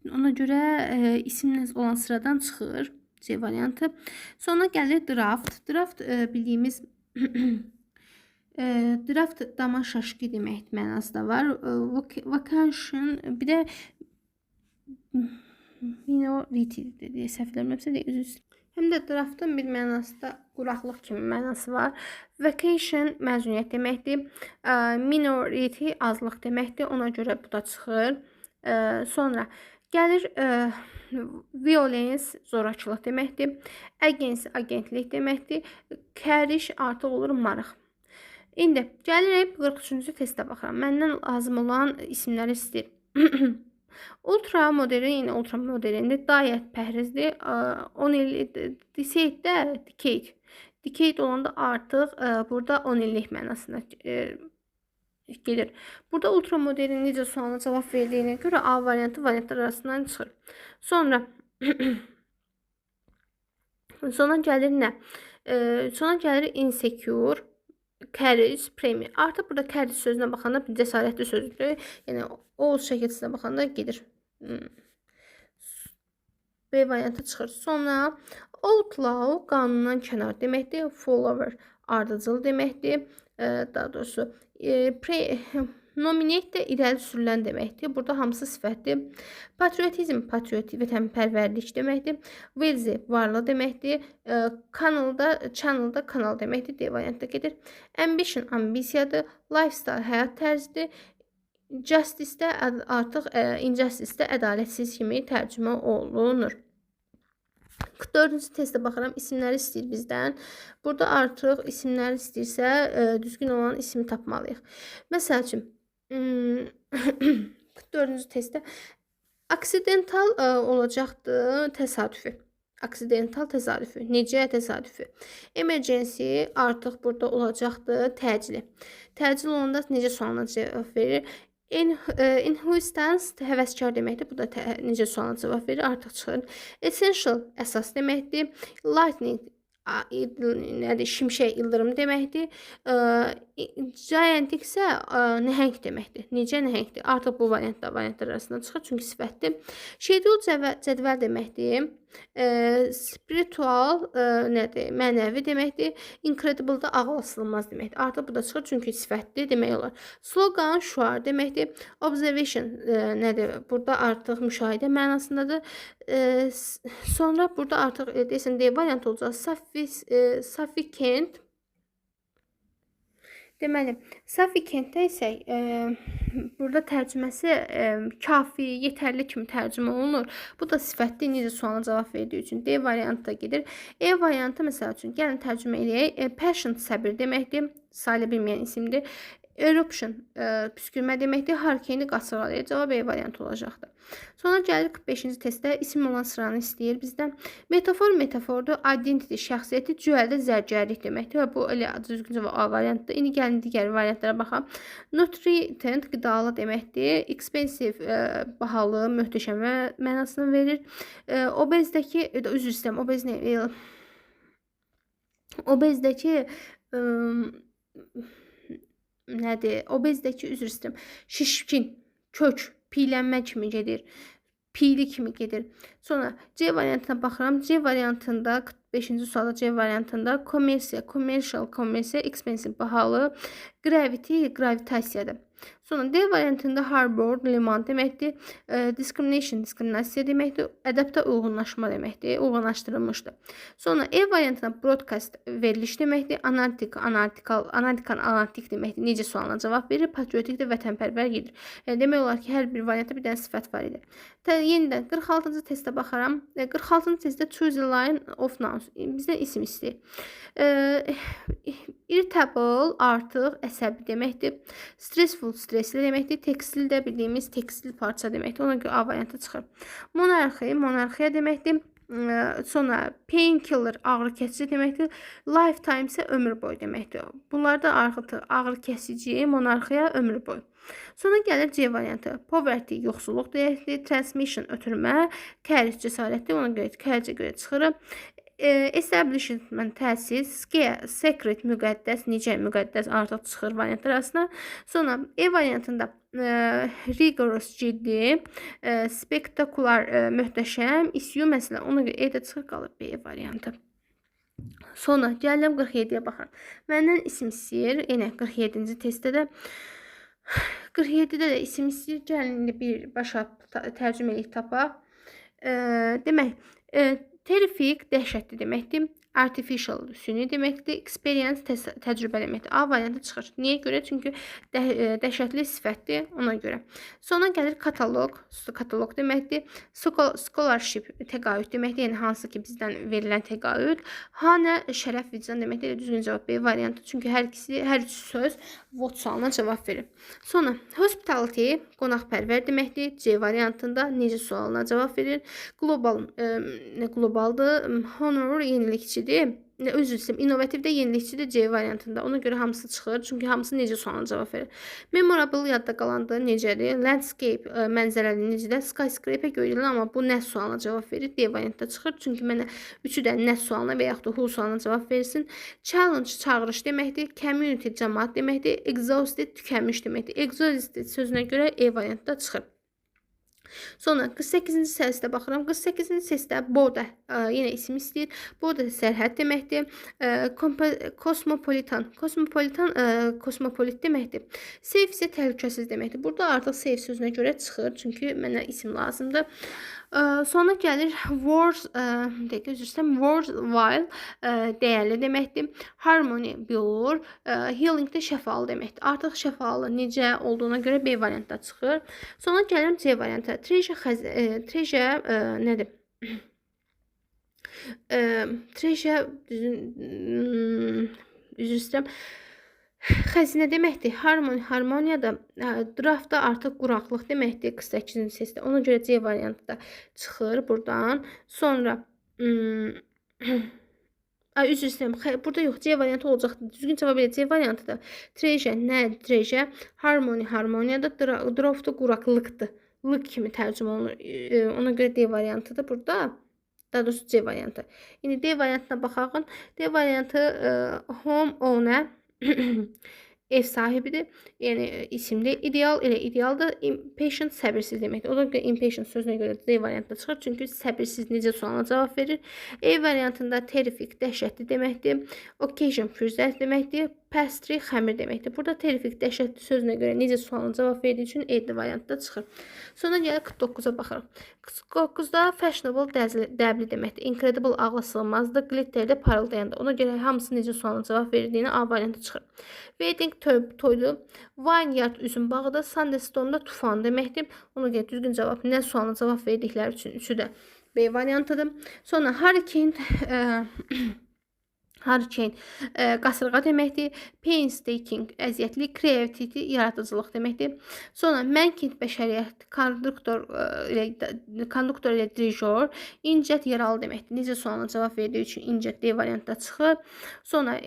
Ona görə isiminiz olan sıradan çıxır C variantı. Sonra gəlir draft. Draft bildiyimiz draft dama şaşkı demək mənası da var. Vacation bir də minority deyə səhv eləmirəmsə də üzr istəyirəm. Həm də draftın bir mənası da quraqlıq kimi mənası var. Vacation məzuniyyət deməkdir. Minority azlıq deməkdir. Ona görə bu da çıxır. Sonra gəlir violence zorakılıq deməkdir. Agency agentlik deməkdir. Courage artıq olur maraq. İndi gəlirik 43-cü testə baxıram. Məndən lazım olan isimləri istəyir. Ultra modern, yenə ultra moderndir. Diet pəhrizdir. 10 il decade də decade. Decade olanda artıq burada 10 illik mənasında gelir. Burada ultra modern necə sualına cavab verdiyinə görə A variantı variantlar arasından çıxır. Sonra sonra gəlir nə? Sonra gəlir insecure, courage, premier. Artıq burada courage sözünə baxanda bir cəsarətli sözdür. Yəni o şəkilçisinə baxanda gedir. B variantı çıxır. Sonra outlaw qanundan kənar deməkdir. Follower ardıcıl deməkdir. Daha doğrusu nominate də irəli sürülən deməkdir. Burada hamısı sifətdir. Patriotizm, patriot, vətənpərvərlik deməkdir. Wealthy, varlı deməkdir. Kanalda, channelda kanal deməkdir. D variantda gedir. Ambition, ambisiyadır. Lifestyle, həyat tərzidir. Justice-də artıq injustice-də ədalətsiz kimi tərcümə olunur. 44-cü testə baxıram. İsimləri istəyir bizdən. Burada artıq isimləri istəyirsə, düzgün olan ismi tapmalıyıq. Məsəl üçün, 44-cü testdə accidental olacaqdı təsadüfi. Accidental təsadüfi. Necə təsadüfi? Emergency artıq burada olacaqdı təcili. Təcil olanda necə sualına cavab verir? Enthusiast həvəskar deməkdir. Bu da necə sualına cavab verir, artıq çıxır. Essential əsas deməkdir. Lightning nədir? Şimşək, ildırım deməkdir. Gigantic isə nəhəng deməkdir. Necə nəhəngdir? Artıq bu variant da variantlar arasından çıxır, çünki sifətdir. Schedule cədvəl deməkdir. Spiritual nədir? Mənəvi deməkdir. Incredible da ağlasılmaz deməkdir. Artıq bu da çıxır, çünki sifətdir demək olar. Slogan şüar deməkdir. Observation nədir? Burada artıq müşahidə mənasındadır. Sonra burada artıq deyəsən D variantı olacaq. Sufficient. Deməli, sufficientdə isə burada tərcüməsi kafi, yetərli kimi tərcümə olunur. Bu da sifətli necə sualına cavab verdiyi üçün D variantı da gedir. E variantı məsəl üçün gəlin tərcümə eləyək. Patient səbir deməkdir. Sayıla bilməyən isimdir. Eruption püskürmə deməkdir. Hurricane qasırğadır. Cavab E variantı olacaqdır. Sonra gəlir 45-ci testdə isim olan sıranı istəyir bizdən. Metafor metafordur. Identity şəxsiyyəti, jewel də zərgərlik deməkdir. Və bu elə düzgün cavab A variantıdır. İndi gəlin digər variantlara baxaq. Nutrient qidalı deməkdir. Expensive bahalı, möhtəşəm mənasını verir. Obezdəki, üzr istəyirəm, obez nə? Obezdəki nədir? Obezdəki, üzr istəyirəm, şişkin, kök, piylənmə kimi gedir. Piyli kimi gedir. Sonra C variantına baxıram. C variantında 45-ci sualda C variantında kommersiya, commercial, kommersiya, expensive, bahalı, gravity, qravitasiyadır. Sonra D variantında harbor, liman deməkdir. Discrimination, diskriminasiya deməkdir. Adapt uyğunlaşma deməkdir. Uyğunlaşdırılmışdır. Sonra E variantında broadcast veriliş deməkdir. Analitik, analitical, analitikan, analitik deməkdir. Necə sualına cavab verir. Patriotik də vətənpərvər gedir. Yəni demək olar ki, hər bir variantda bir dənə sifət var idi. Yenidən 46-cı testə baxaram. 46-cı testdə choose a line of nouns. Bizdən isim istəyir. Irritable artıq əsəbi deməkdir. Stressful stressli deməkdir. Tekstil də bildiyimiz tekstil parça deməkdir. Ona görə A variantı çıxır. Monarxi, monarxiya deməkdir. Sonra painkiller ağrı kəsici deməkdir. Lifetime isə ömür boyu deməkdir. Bunlar da artıq ağrı kəsici, monarxiya, ömür boyu. Sonra gəlir C variantı. Poverty yoxsulluq deməkdir. Transmission ötürmə, courage cəsarətdir. Ona görə courage görə çıxırıq. Establishment təsis, sacred müqəddəs, necə müqəddəs artıq çıxır variantlar arasına. Sonra E variantında rigorous ciddi, spectacular möhtəşəm, issue məsələ. Ona görə E də çıxır, qalır B variantı. Sonra gəlirəm 47-yə baxıram. Məndən isim istəyir. Yenə 47-ci testdə də 47-də də isim istəyir. Gəlin indi bir başa tərcümə eləyib tapaq. Demək, terrific dəhşətli deməkdir. Artificial süni deməkdir. Experience təcrübə deməkdir. A variantı çıxır. Niyə görə? Çünki dəhşətli sifətdir ona görə. Sonra gəlir katalog. Katalog deməkdir. Scholarship təqaüd deməkdir. Yəni hansı ki bizdən verilən təqaüd. Honor şərəf, vicdan deməkdir. Elə düzgün cavab B variantı. Çünki hər ikisi, hər üç söz what sualına cavab verir. Sonra hospitality qonaqpərvər deməkdir. C variantında necə sualına cavab verir. Global nə globaldır. Honor yenilikçidir. Nə, üzr istəyirəm, innovativ də yenilikçidir C variantında. Ona görə hamısı çıxır. Çünki hamısı necə sualına cavab verir. Memorable yadda qalandır, necədir? Landscape mənzərəli necədir? Skyscraper göydələn, amma bu nə sualına cavab verir? D variantda çıxır. Çünki mənə üçü də nə sualına və yaxud da who sualına cavab versin. Challenge çağırış deməkdir. Community cəmaət deməkdir. Exhausted tükənmiş deməkdir. Exhausted sözünə görə E variantda çıxır. Sonra 48-ci testə baxıram. 48-ci testdə border yenə isim istəyir. Border sərhəd deməkdir. Cosmopolitan. Cosmopolitan kosmopolit deməkdir. Safe isə təhlükəsiz deməkdir. Burada artıq safe sözünə görə çıxır. Çünki mənə isim lazımdır. Sonra gəlir worth, bir dəqiqə, üzr istəyirəm. Worthwhile dəyərli deməkdir. Harmony billur, healing də şəfalı deməkdir. Artıq şəfalı necə olduğuna görə B variantda çıxır. Sonra gəlirəm C variantı. Treasure, treasure nədir? Treasure üzr istəyirəm. Xəzinə deməkdir. Harmony, harmoniya da drought da artıq quraqlıq deməkdir 48-ci testdə. Ona görə C variantı da çıxır buradan. Sonra ay, üzr istəyirəm. Burada yox, C variantı olacaqdı. Düzgün cavab elə C variantıdır. Treasure nə? Treasure. Harmony, harmoniya da drought da quraqlıqdır. Lıq kimi tərcümə olunur. Ona görə D variantıdır burada. Daha doğrusu C variantı. İndi D variantına baxaq. D variantı home owner ev sahibidir. Yəni isimdir. İdeal elə idealdır. Impatient səbirsiz deməkdir. Ona görə impatient sözünə görə D variantı çıxır. Çünki səbirsiz necə sualına cavab verir. E variantında terrific dəhşətli deməkdir. Occasion fürsət deməkdir. Pastry xəmir deməkdir. Burada terrific dəhşətli sözünə görə necə sualına cavab verdiyi üçün E variantda çıxır. Sonra gəlir 49-a baxırıq. 49-da fashionable dəbli deməkdir. Incredible ağla sığmazdır. Glitter də parıldayandır. Ona görə hamısı necə sualına cavab verdiyini A variantı çıxır. Wedding toydur. Vineyard üzüm bağıdır. Sandstorm da tufan deməkdir. Ona görə düzgün cavab nə sualına cavab verdikləri üçün üçü də B variantıdır. Sonra hurricane Hurricane qasırğa deməkdir. Painstaking əziyyətli, creativity yaradıcılıq deməkdir. Sonra mankind bəşəriyyət, konduktor ilə dirijor, injured yaralı deməkdir. Necə sualına cavab verdiyi üçün injured D variantda çıxır. Sonra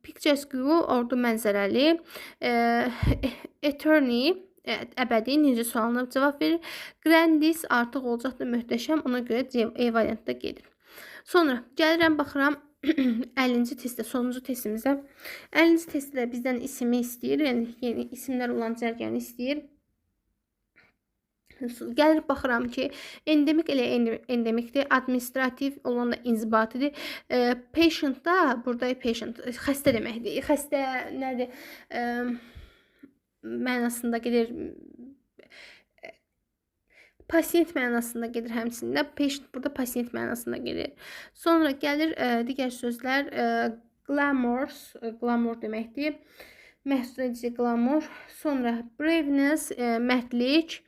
picturesque ordu mənzərəli, attorney əbədi necə sualına cavab verir. Grandis artıq olacaqdır möhtəşəm, ona görə E variantda gedir. Sonra gəlirəm, baxıram 50-ci testdə, sonuncu testimizə. 50-ci testdə də bizdən ismi istəyir, yəni yeni isimlər olan cərgəni istəyir. Gəlir, baxıram ki, endemik elə endemikdir, administrativ olan da inzibatidir. Patient da burada patient, xəstə deməkdir. Xəstə nədir? Mənasında gedir. Pasiyent mənasında gedir həmçinin. Patient burada pasiyent mənasında gedir. Sonra gəlir digər sözlər glamours, glamour deməkdir. Məhsul edici glamour. Sonra braveness, mərdlik.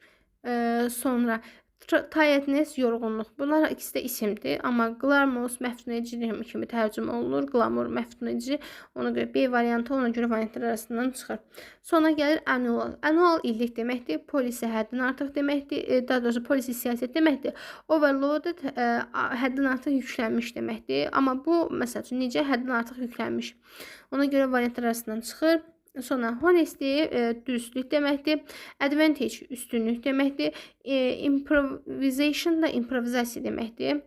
Sonra tiredness, yorğunluq. Bunlar ikisi də isimdir. Amma glamorous məftun edici kimi tərcümə olunur. Glamour məftun edici. Ona görə B variantı, ona görə variantlar arasından çıxır. Sonra gəlir annual. Annual illik deməkdir. Policy həddən artıq deməkdir. Daha doğrusu policy siyasət deməkdir. Overloaded həddən artıq yüklənmiş deməkdir. Amma bu, məsəl üçün, necə həddən artıq yüklənmiş. Ona görə variantlar arasından çıxır. Sonra honesty dürüstlük deməkdir. Advantage üstünlük deməkdir. Improvisation da improvizasiya deməkdir.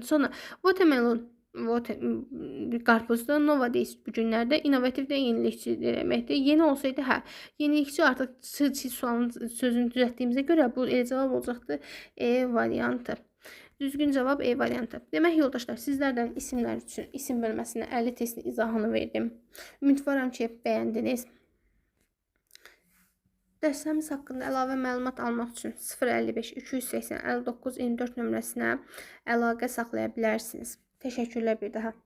Sonra watermelon qarpızdır. Nowadays bu günlərdə innovativ də yenilikçi deməkdir. Yeni olsaydı, hə, yenilikçi artıq sualın sözünü düzəltdiyimizə görə bu elə cavab olacaqdır. E variantı. Düzgün cavab E variantı. Demək yoldaşlar, sizlərdən isimlər üçün isim bölməsinə 50 testin izahını verdim. Ümidvaram ki, bəyəndiniz. Dərslərimiz haqqında əlavə məlumat almaq üçün 055 280 59 24 nömrəsinə əlaqə saxlaya bilərsiniz. Təşəkkürlər bir daha.